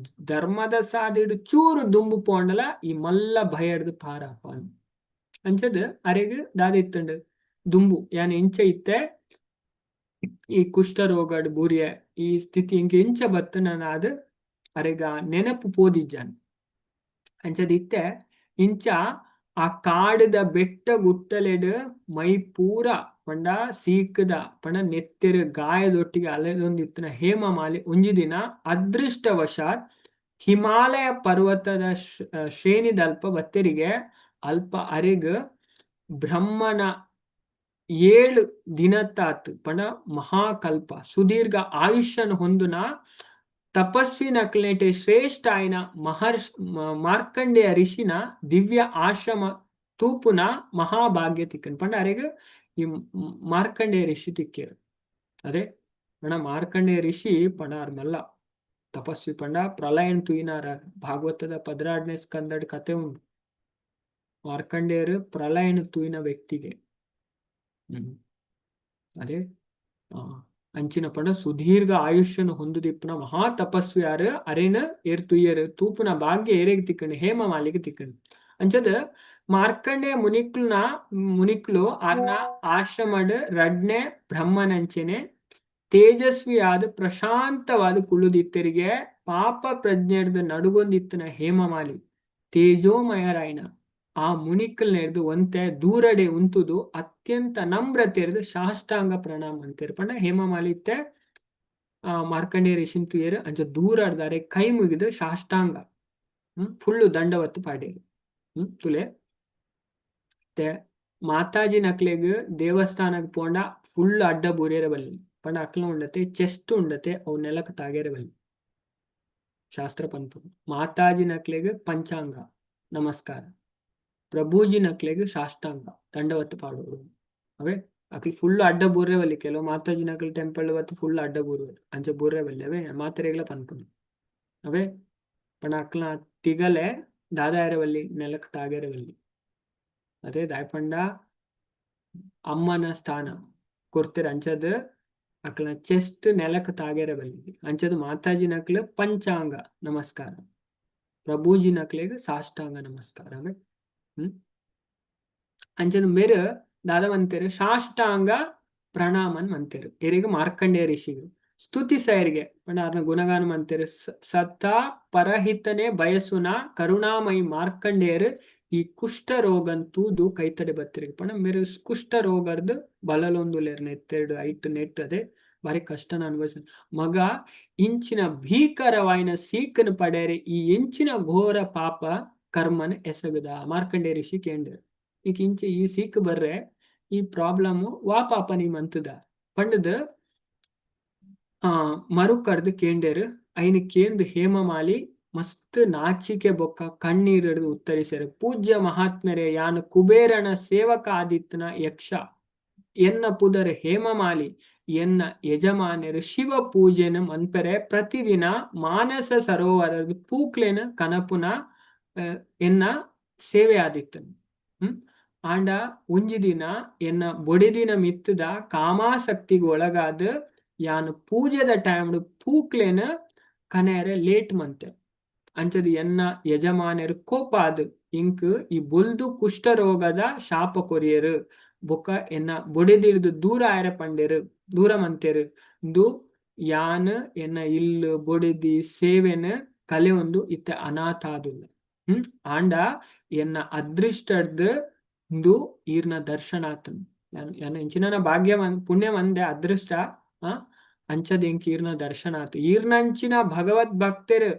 ಧರ್ಮದ ಸಾದಿಡು ಚೂರು ದುಂಬು ಪೋಂಡಲ ಈ ಮಲ್ಲ ಭಯಡ್ದು ಪಾರಾಪ. ಅಂಚದ ಅರೆಗ್ ದಾದ ಇತ್ತಂಡು ದುಂಬು ಯಾನ್ ಎಂಚ ಇತ್ತೆ ಈ ಕುಷ್ಠರೋಗಡ್ ಬೂರಿಯ ಈ ಸ್ಥಿತಿ ಎಂಕ್ ಎಂಚ ಬತ್ತು ನಾನು ಅದು ಅರೆಗ ನೆನಪು ಪೋದಿಜ್ಜಾನ್. ಅಂಚದ ಇತ್ತೆ ಇಂಚ ಆ ಕಾಡುದ ಬೆಟ್ಟ ಗುಟ್ಟಲೆಡ್ ಮೈ ಪೂರ ಪಂಡ ಸೀಕದ ಪಂಡ ನೆತ್ತೆರ್ ಗಾಯದೊಟ್ಟಿಗೆ ಅಲೆದೊಂದಿತ್ತಿನ ಹೇಮಮಾಲಿ ಒಂಜಿ ದಿನ ಅದೃಷ್ಟವಶಾತ್ ಹಿಮಾಲಯ ಪರ್ವತದ ಶ್ರೇಣಿದಲ್ಪ ಬತ್ತೆರಿಗೆ ಅಲ್ಪ ಅರೆಗ್ ಬ್ರಹ್ಮನ 7 ದಿನತ್ತಾತ್ ಪಂಡ ಮಹಾಕಲ್ಪ ಸುದೀರ್ಘ ಆಯುಷ್ಯನ ಹೊಂದುನ ತಪಸ್ವಿನಕ್ಲೆಟೆ ಶ್ರೇಷ್ಠ ಆಯ್ನ ಮಹರ್ಷ ಮಾರ್ಕಂಡೇಯ ಋಷಿನ ದಿವ್ಯ ಆಶ್ರಮ ತೂಪುನ ಮಹಾಭಾಗ್ಯ ತಿಕ್ಕನ್. ಪಂಡ ಅರೆಗ್ ಈ ಮಾರ್ಕಂಡೇಯ ಋಷಿ ತಿಕ್ಕೇರು. ಅದೇ ಪಂಡ ಮಾರ್ಕಂಡೇಯ ಋಷಿ ಪಂಡ ಮಲ್ಲ ತಪಸ್ವಿ ಪಂಡ ಪ್ರಳಯನ್ ತೂಯಿನಾರ. ಭಾಗವತದ 12ನೇ ಸ್ಕಂದಡ್ ಕತೆ ಉಂಡು. ಮಾರ್ಕಂಡೇಯರು ಪ್ರಳಯನ್ ತೂಯಿನ ವ್ಯಕ್ತಿಗೆ. ಅದೇ ಅಂಚಿನ ಪಂಡ ಸುದೀರ್ಘ ಆಯುಷ್ಯನು ಹೊಂದುದಿಪ್ಪುನ ಮಹಾ ತಪಸ್ವಿ ಯಾರು ಅರೇನ ಏರ್ ತುಯ್ಯರು ತೂಪುನ ಭಾಗ್ಯ ಏರೆಗ್ ತಿಕ್ಕಂಡು ಹೇಮಮಾಲಿಗೆ ತಿಕ್ಕಂಡು. ಅಂಚದ ಮಾರ್ಕಂಡೇಯ ಮುನಿಕ್ಲುನ ಮುನಿಕ್ಲು ಆರ್ನ ಆಶ್ರಮಡ್ ರಡ್ನೆ ಬ್ರಹ್ಮನಂಚೆನೆ ತೇಜಸ್ವಿಯಾದ ಪ್ರಶಾಂತವಾದ ಕುಳ್ಳುದಿತ್ತೆರಿಗೆ ಪಾಪ ಪ್ರಜ್ಞೆಡ್ದು ನಡುಗೊಂದಿತ್ತನ ಹೇಮಮಾಲಿ ತೇಜೋಮಯರಾಯನ ಆ ಮುನಿಕ್ಕಲ್ ನೆರ್ದು ಒಂತೆ ದೂರಡೆ ಉಂತುದು ಅತ್ಯಂತ ನಮ್ರತೆರ್ದು ಸಾಷ್ಟಾಂಗ ಪ್ರಣಾಮ ಅಂತೀರ್. ಪಂಡ ಹೇಮಮಾಲಿ ಇತ್ತೆ ಮಾರ್ಕಂಡೇಯ ಋಷಿನ್ ತುಯೇರ್ ಅಂಚ ದೂರ ಅರ್ದಾರೆ ಕೈ ಮುಗಿದು ಸಾಷ್ಟಾಂಗ ಫುಲ್ಲು ದಂಡವತ್ತು ಪಾಡೇರು. ತುಲೆ ತೆ ಮಾತಾಜಿ ನಕ್ಲೆಗ್ ದೇವಸ್ಥಾನಕ್ ಪೋಂಡ ಫುಲ್ ಅಡ್ಡ ಬೂರಿಯರ ಬಲ್ಲಿ ಪಂಡ ಅಕ್ಲ ಉಂಡತೆ ಚೆಸ್ಟ್ ಉಂಡತೆ ಅವು ನೆಲಕ್ ತಾಗೇರ ಬಲ್ಲಿ ಶಾಸ್ತ್ರ ಪನ್ಪು. ಮಾತಾಜಿ ನಕ್ಲೆಗ್ ಪಂಚಾಂಗ ನಮಸ್ಕಾರ, ಪ್ರಭೂಜಿ ನಕ್ಲೆಗ್ ಸಾಷ್ಟಾಂಗ ದಂಡವತ್ತು ಪಾಡೋಡು. ಅವೇ ಅಕ್ಲು ಫುಲ್ ಅಡ್ಡ ಬೂರ್ರೆ ಬಲ್ಲಿ. ಕೆಲವು ಮಾತಾಜಿ ನಕ್ಲು ಟೆಂಪಲ್ ಬತ್ತು ಫುಲ್ ಅಡ್ಡ ಬೂರ್ವೆ ಅಂಚ ಬೂರ್ರೆ ಬಲ್ಲಿ. ಅವೇ ಮಾತೆರೆಗ್ಲ ಪನ್ಪುನು. ಅವೇ ಪಂಡ ಅಕ್ಲ ತಿಗಲೆ ದಾದಾಯರ ಬಲ್ಲಿ ನೆಲಕ್ ತಾಗೇರ ಬಲ್ಲಿ. ಅದೇ ದಾಯಪಂಡ ಅಮ್ಮನ ಸ್ಥಾನ ಕೊರ್ತೆರ್ ಅಂಚದ ಅಕ್ಲ ಚೆಸ್ಟ್ ನೆಲಕ್ ತಾಗೇರ ಬಲ್ಲಿ. ಅಂಚದ ಮಾತಾಜಿ ನಕ್ಲು ಪಂಚಾಂಗ ನಮಸ್ಕಾರ, ಪ್ರಭೂಜಿ ನಕ್ಲೆಗ್ ಸಾಷ್ಟಾಂಗ ನಮಸ್ಕಾರ. ಅವೇ ಅಂಚದ ಮೇರು ದಾದ ಮಂತೇರು ಸಾಷ್ಟಾಂಗ ಪ್ರಣಾಮನ್ ಮಂತೇರು ಎರೆಗ್ ಮಾರ್ಕಂಡೇಯ ಋಷಿಗೆ ಸ್ತುತಿ ಸೈರಿಗೆ ಪಂಡ ಅರ್ನ ಗುಣಗಾನ ಮಂತೇರು. ಸದಾ ಪರಹಿತನೆ ಬಯಸುನ ಕರುಣಾಮಯಿ ಮಾರ್ಕಂಡೇಯರು ಈ ಕುಷ್ಠ ರೋಗನ್ ತೂದು ಕೈತಡೆ ಬತ್ತಿರಿಗೆ. ಪಂಡ ಮೇರು ಕುಷ್ಠ ರೋಗರ್ದು ಬಲಲೊಂದುಲೇರ್ ನೆತ್ತೆರಡು ಐಟ್ ನೆಟ್ ಅದೇ ಬಾರಿ ಕಷ್ಟನ ಅನುಭವಿಸ ಮಗ ಇಂಚಿನ ಭೀಕರವಾಯಿನ ಸೀಕನ್ ಪಡೆಯರೆ ಈ ಎಂಚಿನ ಘೋರ ಪಾಪ ಕರ್ಮನ್ ಎಸಗದ ಮಾರ್ಕಂಡೇಯ ಋಷಿ ಕೇಂದ್ರ. ಈಗ ಇಂಚೆ ಈ ಸೀಕ್ ಬರ್ರೆ ಈ ಪ್ರಾಬ್ಲಮ್ ವಾ ಪಾಪ ನೀ ಮಂತದ ಪಂಡದ ಮರುಕರ್ದು ಕೇಂಡೇರು. ಐನ ಕೇಂದ್ ಹೇಮಮಾಲಿ ಮಸ್ತ್ ನಾಚಿಕೆ ಬೊಕ್ಕ ಕಣ್ಣೀರಿಡ್ದು ಉತ್ತರಿಸರು. ಪೂಜ್ಯ ಮಹಾತ್ಮರೇ, ಯಾನು ಕುಬೇರನ ಸೇವಕ ಆದಿತ್ಯನ ಯಕ್ಷ, ಎನ್ನ ಪುದರ್ ಹೇಮಮಾಲಿ, ಎನ್ನ ಯಜಮಾನರು ಶಿವ ಪೂಜೆನ ಮನ್ಪೆರೆ ಪ್ರತಿದಿನ ಮಾನಸ ಸರೋವರದ ಪೂಕ್ಲೆನ ಕನಪುನ ಎನ್ನ ಸೇವೆ ಆದಿತ್ತನು. ಆಂಡ ಒಂಜಿ ದಿನ ಎನ್ನ ಬೊಡೆದಿನ ಮಿತ್ತದ ಕಾಮಾಸಕ್ತಿಗೆ ಒಳಗಾದ ಯಾನು ಪೂಜೆದ ಟೈಮ್ ಪೂಕ್ಲೆನ ಕನೆಯರೆ ಲೇಟ್ ಮಂತೆ. ಅಂಚದ ಎನ್ನ ಯಜಮಾನರು ಕೋಪಾದ್ ಇಂಕ್ ಈ ಬೊಲ್ದು ಕುಷ್ಠರೋಗದ ಶಾಪ ಕೊರಿಯರು ಬೊಕ್ಕ ಎನ್ನ ಬೊಡೆದಿರ್ದು ದೂರ ಆಯರ ಪಂಡೆರು ದೂರ ಮಂತೆರು. ಇಂದು ಯಾನ್ ಎನ್ನ ಇಲ್ಲು ಬೊಡೆದಿ ಸೇವೆನ ಕಲೆ ಒಂದು ಇತ್ತ ಅನಾಥ ಆದುಲ್ಲ. ಆಂಡ ಎನ್ನ ಅದೃಷ್ಟರ್ದು ಇಂದು ಈರ್ನ ದರ್ಶನ ಆತನು. ಯಾನ್ ಇಂಚಿನ ಭಾಗ್ಯ ಪುಣ್ಯ ಮಂದೆ ಅದೃಷ್ಟ ಅಂಚದ ಎಂಕ್ ಈರ್ನ ದರ್ಶನ ಆತು. ಈರ್ನಂಚಿನ ಭಗವದ್ ಭಕ್ತರು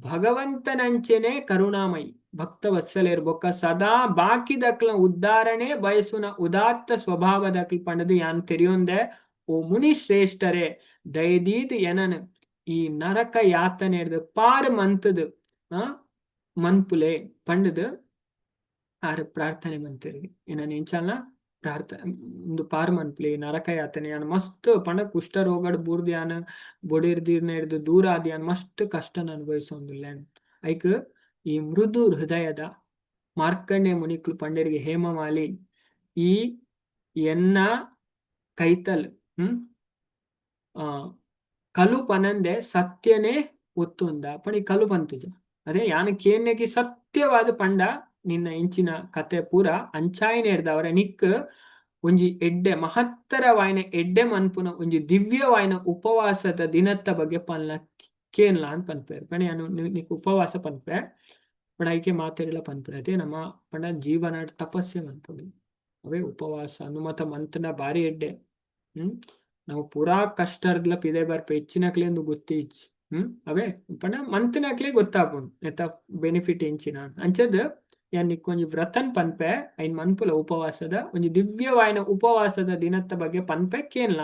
ಭಗವಂತನಂಚೆನೆ ಕರುಣಾಮಯಿ ಭಕ್ತ ವತ್ಸಲೇರ್ ಬೊಕ್ಕ ಸದಾ ಬಾಕಿ ದಕ್ಲ ಉದ್ಧಾರಣೆ ಬಯಸುನ ಉದಾತ್ತ ಸ್ವಭಾವದಕ್ಲ್ ಪಂಡದು ಯಾನ್ ತೆರಿಯೊಂದೆ. ಓ ಮುನಿ ಶ್ರೇಷ್ಠರೇ, ದಯದೀದ್ ಎನನ್ ಈ ನರಕ ಯಾತನೆಡ್ದ್ ಪಾರ್ ಮಂತದ್ ಮನ್ಪುಲೆ ಪಂಡದ್ ಆರ್ ಪ್ರಾರ್ಥನೆ ಮಂತೆರ್. ಎನನ್ ಎಂಚಲ ಪ್ರಾರ್ಥನೆ ಉಂದು ಪಾರ್ ಮನ್ಪುಲೆ, ನರಕ ಯಾತನೆ ಯಾನ್ ಮಸ್ತ್ ಪಂಡ ಕುಷ್ಠ ರೋಗಡ್ ಬೂರ್ದ್ ಯಾನ್ ಬೊಡಿರ್ದಿನೆಡ್ದ್ ದೂರ ಆದ್ ಯಾನ್ ಮಸ್ತ್ ಕಷ್ಟನ್ ಅನುಭವಿಸೊಂದುಲ್ಲೆ. ಐಕ್ ಈ ಮೃದು ಹೃದಯದ ಮಾರ್ಕಂಡೆ ಮುನಿಕ್ಲು ಪಂಡೆರಿಗೆ, ಹೇಮಮಾಲಿ, ಈ ಎನ್ನ ಕೈತಲ್ ಕಲು ಪನಂದೆ ಸತ್ಯನೇ ಒತ್ತುಂದ ಪಣಿ ಕಲು ಪಂತುಜ. ಅದೇ ಯಾನ್ ಕೇನ್ಯಕಿ ಸತ್ಯವಾದ ಪಂಡ ನಿನ್ನ ಇಂಚಿನ ಕತೆ ಪೂರ ಅಂಚಾಯಿನೆಡ್ದವರ ನಿಕ್ ಒಂಜಿ ಎಡ್ಡೆ ಮಹತ್ತರವಾಯಿನ ಎಡ್ಡೆ ಮನ್ಪುನ ಒಂಜಿ ದಿವ್ಯವಾಯಿನ ಉಪವಾಸದ ದಿನತ್ತ ಬಗ್ಗೆ ಪನ್ಲ ಕೇನ್ಲ ಅಂತ ಪನ್ಪೆರ್. ಪಣಿ ಯಾನ್ ನಿಕ್ ಉಪವಾಸ ಪನ್ಪೆ ಪಂಡ ಐಕೆ ಮಾತೆರೆಲ ಪನ್ಪೆರ್. ಅದೇ ನಮ್ಮ ಪಂಡ ಜೀವನ ತಪಸ್ಸೆ ಮನ್ಪೊಡು, ಅವೇ ಉಪವಾಸ ಅನುಮತ ಮಂತ್ನ ಬಾರಿ ಎಡ್ಡೆ. ನಾವು ಪೂರಾ ಕಷ್ಟರ್ದ್ಲ ಪಿದೆ ಬರ್ಪೆ, ಹೆಚ್ಚಿನಕ್ಲೆಂದು ಗೊತ್ತಿಜ್ಜಿ. ಅವೇ ಪಂಡ ಮಂತ್ನಕ್ಲೆ ಗೊತ್ತಾಪುಂಡು ನೆತ್ತ ಬೆನಿಫಿಟ್ ಎಂಚಿನ ಅಂಚದ್. ಯಾನ್ ನಿಕ್ ಒಂಜಿ ವ್ರತನ್ ಪನ್ಪೆ, ಐನ್ ಮನ್ಪುಲ, ಉಪವಾಸದ ಒಂಜಿ ದಿವ್ಯವಾಯಿನ ಉಪವಾಸದ ದಿನತ್ತ ಬಗ್ಗೆ ಪನ್ಪೆ ಕೇನ್ಲ.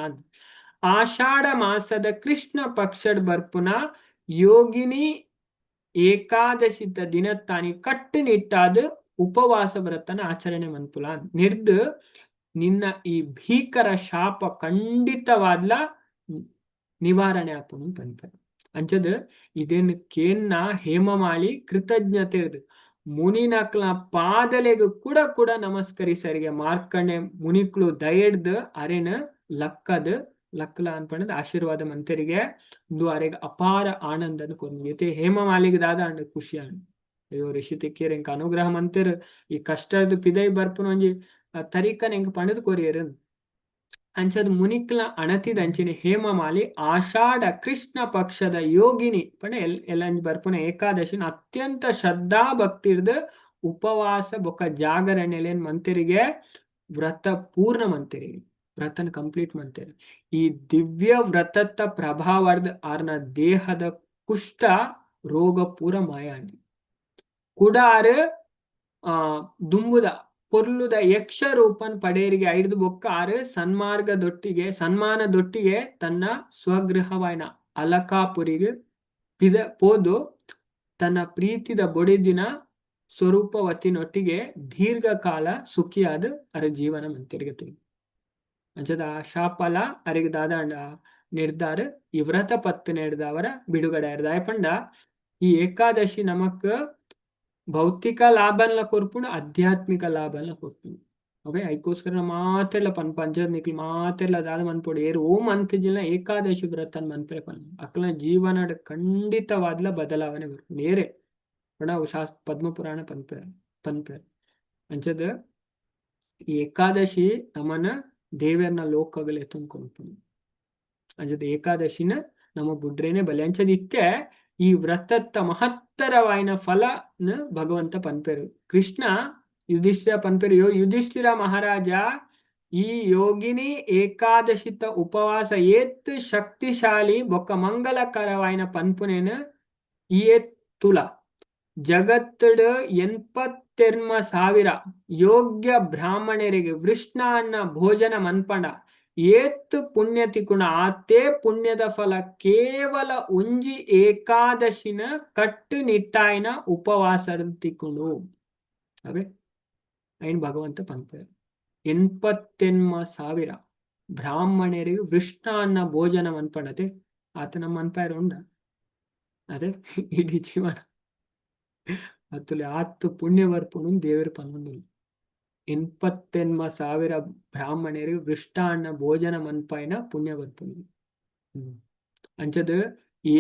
ಆಷಾಢ ಮಾಸದ ಕೃಷ್ಣ ಪಕ್ಷಡ್ ಬರ್ಪುನ ಯೋಗಿನಿ ಏಕಾದಶಿತ ದಿನತ್ತಾನಿ ಕಟ್ಟುನಿಟ್ಟಾದ ಉಪವಾಸ ವ್ರತನ ಆಚರಣೆ ಮನ್ಪುಲ. ನಿರ್ದ್ ನಿನ್ನ ಈ ಭೀಕರ ಶಾಪ ಖಂಡಿತವಾದ್ಲ ನಿವಾರಣೆ ಆಪುಂಡು ಪನ್ಪೆ. ಅಂಚದ್ ಇದೇನ್ ಕೇನ್ನ ಹೇಮಮಾಳಿ ಕೃತಜ್ಞತೆ ಮುನಿನಕ್ಲ ಪಾದಲೆಗ್ ಕೂಡ ಕೂಡ ನಮಸ್ಕರಿಸರಿಗೆ. ಮಾರ್ಕಂಡೆ ಮುನಿಕ್ಲು ದಯೆಡ್ದ್ ಅರೆನ ಲಕ್ಕದ್ ಲಕ್ಕಲ ಅನ್ಪಂಡದ್ ಆಶೀರ್ವಾದ ಮಂತರಿಗೆ. ಇಂದು ಅರೆಗ್ ಅಪಾರ ಆನಂದನ ಕೊರ್ನು. ಹೇಮಮಾಲಿಗೆ ದಾದ ಅಂಡ ಖುಷಿ ಅಂಡ್, ಅಯ್ಯೋ ಋಷಿ ತಿಕ್ಕೇರ್ ಎಂಕ್ ಅನುಗ್ರಹ ಮಂತೆರ್, ಈ ಕಷ್ಟದ ಪಿದೈ ಬರ್ಪುನ ಒಂಜಿ ತರೀಕನ್ ಎಂಕ್ ಪಂಡದ್ ಕೊರಿಯರ್. ಅಂಚದ ಮುನಿಕ್ಲ ಅಣತಿದ ಅಂಚಿನ ಹೇಮಮಾಲಿ ಆಷಾಢ ಕೃಷ್ಣ ಪಕ್ಷದ ಯೋಗಿನಿ ಪಂಡ ಎಲ್ ಎಲ್ಲಂಜಿ ಬರ್ಪುನ ಏಕಾದಶಿನ ಅತ್ಯಂತ ಶ್ರದ್ಧಾ ಭಕ್ತಿರ್ದ್ ಉಪವಾಸ ಬೊಕ್ಕ ಜಾಗರಣೆಲೇನ್ ಮಂತೆರಿಗೆ, ವ್ರತ ಪೂರ್ಣ ಮಂತೆರಿಗೆ, ವ್ರತನ ಕಂಪ್ಲೀಟ್ ಮಂತೆರ್. ಈ ದಿವ್ಯ ವ್ರತತ್ತ ಪ್ರಭಾವರ್ದ್ ಆರ್ನ ದೇಹದ ಕುಷ್ಠ ರೋಗ ಪೂರ ಮಾಯ ಆಂಡ್. ಕುಡ ಆರ್ ದುಂಬುದ ಪೊರ್ಲುದ ಯಕ್ಷ ರೂಪನ್ ಪಡೇರಿಗೆ. ಐಡ್ದು ಬೊಕ್ಕ ಆರು ಸನ್ಮಾರ್ಗದೊಟ್ಟಿಗೆ ಸನ್ಮಾನದೊಟ್ಟಿಗೆ ತನ್ನ ಸ್ವಗೃಹವಾಯಿನ ಅಲಕಾಪುರಿಗೆ ಪಿದ ಪೋದು ತನ್ನ ಪ್ರೀತಿದ ಬೊಡೆದಿನ ಸ್ವರೂಪವತಿನೊಟ್ಟಿಗೆ ದೀರ್ಘಕಾಲ ಸುಖಿಯಾದ ಅರ ಜೀವನ ಮಂತೆರಿಗೆ. ಅಂಚದ ಆ ಶಾಪಲ ಅರೆಗ್ ದಾದಾಂಡ ನಿರ್ಧಾರ ಈ ವ್ರತ ಪತ್ತು ನೇಡ್ದವರ ಬಿಡುಗಡೆ ಆಯ್ದ. ಪಂಡ ಈ ಏಕಾದಶಿ ನಮಕ್ ಭೌತಿಕ ಲಾಭನ್ಲ ಕೊರ್ಪುಂಡು, ಆಧ್ಯಾತ್ಮಿಕ ಲಾಭನ್ಲ ಕೊರ್ಪುಂಡು. ಓಕೆ, ಐಕೋಸ್ಕರ ಮಾತೆರ್ಲ ಪನ್ಪ ಅಂಚದ ನಿಕ್ಲ್ ಮಾತೆರ್ಲ ದಾದ ಮನ್ಪೊಡು, ಏರ್ ಓಂ ಅಂತಿಜಿನ ಏಕಾದಶಿ ವ್ರತನ್ ಮನ್ಪರೆ ಪನ್, ಅಕ್ಲ್ನ ಜೀವನಡ್ ಖಂಡಿತವಾದ್ಲ ಬದಲಾವಣೆ ಬರ್ಪುಂಡು. ಏರೆ ಪಂಡ ಅವು ಶಾಸ್ತ್ರ ಪದ್ಮಪುರಾಣ ಪನ್ಪೆ ಪನ್ಪೆ. ಅಂಚದ ಈ ಏಕಾದಶಿ ನಮನ ದೇವೆರ್ನ ಲೋಕಗಳು ಎತ್ತೊಂದು ಕೊರ್ಪುಂಡು. ಅಂಚದ ಏಕಾದಶಿನ ನಮ್ಮ ಬುಡ್ರೇನೆ ಬಲೆ. ಅಂಚದ ಇತ್ತೆ ಈ ವ್ರತತ್ತ ಮಹತ್ತರವಾಯಿನ ಫಲನ ಭಗವಂತ ಪನ್ಪೆರು. ಕೃಷ್ಣ ಯುಧಿಷ್ಠಿರ ಪನ್ಪೆರು, ಯೋ ಯುಧಿಷ್ಠಿರ ಮಹಾರಾಜ, ಈ ಯೋಗಿನಿ ಏಕಾದಶಿತ ಉಪವಾಸ ಏತ್ ಶಕ್ತಿಶಾಲಿ ಬೊಕ್ಕ ಮಂಗಲಕರವಾಯಿನ ಪನ್ಪುನೇನು ಈ ತುಲ. ಜಗತ್ತುಡು 83,000 ಯೋಗ್ಯ ಬ್ರಾಹ್ಮಣರಿಗೆ ವೃಷ್ಣ ಭೋಜನ ಮನ್ಪಂಡ ಏತ್ ಪುಣ್ಯ ತಿಕುಣ ಆತೇ ಪುಣ್ಯದ ಫಲ ಕೇವಲ ಒಂಜಿ ಏಕಾದಶಿನ ಕಟ್ಟುನಿಟ್ಟಾಯಿನ ಉಪವಾಸ ತಿಕ್ಕುಂಡು. ಅವೇ ಐನ್ ಭಗವಂತ ಪನ್ಪೆರ್. 83,000 ಬ್ರಾಹ್ಮಣರಿಗೆ ವೃಷ್ಣ ಭೋಜನ ಮನ್ಪಂಡತೆ ಆತ ನಮ್ಮ ಮನ್ಪಾಯರ ಉಂಡ ಅದೇ ಇಡೀ ಜೀವನ ಅತ್ತುಲೆ ಆತ್ ಪುಣ್ಯ ಬರ್ಪುಂಡು ದೇವರು ಪನ್ನೊಂದುಲ್ಲ. 83,000 ಬ್ರಾಹ್ಮಣರಿಗೆ ವೃಷ್ಟಾನ್ನ ಭೋಜನ ಮನ್ಪಾಯಿನ ಪುಣ್ಯ ಬರ್ಪುಂಡು. ಅಂಚದ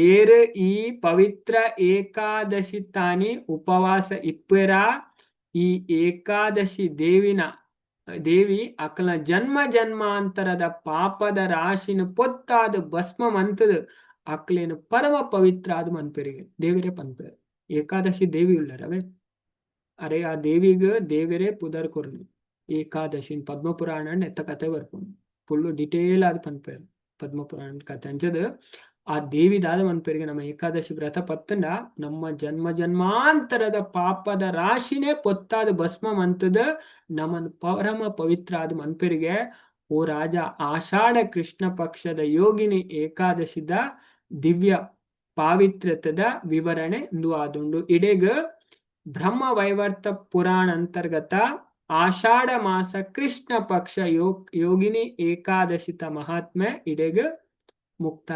ಏರು ಈ ಪವಿತ್ರ ಏಕಾದಶಿ ತಾನಿ ಉಪವಾಸ ಇಪ್ಪೆರ ಈ ಏಕಾದಶಿ ದೇವಿನ ದೇವಿ ಅಕಲ ಜನ್ಮ ಜನ್ಮಾಂತರದ ಪಾಪದ ರಾಶಿನ ಪೊತ್ತಾದ ಭಸ್ಮ ಮಂತದ ಅಕ್ಲೇನು ಪರಮ ಪವಿತ್ರ ಆದ ಮನ್ಪೆರಿಗೆ ದೇವಿರೇ ಪನ್ಪೆರ್. ಏಕಾದಶಿ ದೇವಿ ಉಳ್ಳರವೇ ಅರೆ ಆ ದೇವಿಗ್ ದೇವರೇ ಪುದರ್ ಕೊರ್ನು ಏಕಾದಶಿ. ಪದ್ಮಪುರಾಣ ಎತ್ತ ಕತೆ ಬರ್ಪುಂಡು, ಫುಲ್ ಡಿಟೇಲ್ ಆದ್ ಪನ್ಪೆರ್ ಪದ್ಮಪುರಾಣ ಕತೆ. ಅಂಚದ ಆ ದೇವಿ ದಾದ ಮನ್ಪೆರಿಗೆ, ನಮ್ಮ ಏಕಾದಶಿ ವ್ರತ ಪತ್ತಂಡ ನಮ್ಮ ಜನ್ಮ ಜನ್ಮಾಂತರದ ಪಾಪದ ರಾಶಿನೇ ಪೊತ್ತಾದ ಭಸ್ಮ ಮಂತದ ನಮ್ಮನ್ ಪರಮ ಪವಿತ್ರ ಆದ ಮನ್ಪೆರಿಗೆ. ಓ ರಾಜ, ಆಷಾಢ ಕೃಷ್ಣ ಪಕ್ಷದ ಯೋಗಿನಿ ಏಕಾದಶಿದ ದಿವ್ಯ ಪಾವಿತ್ರ್ಯತದ ವಿವರಣೆ ಇಂದು ಆದುಂಡು. ಇಡೆಗ್ ಬ್ರಹ್ಮ ವೈವರ್ತ ಪುರಾಣ ಅಂತರ್ಗತ ಆಷಾಢ ಮಾಸ ಕೃಷ್ಣ ಪಕ್ಷ ಯೋಗಿನಿ ಏಕಾದಶಿತ ಮಹಾತ್ಮೆ ಇಡೆಗ್ ಮುಕ್ತಾಯ.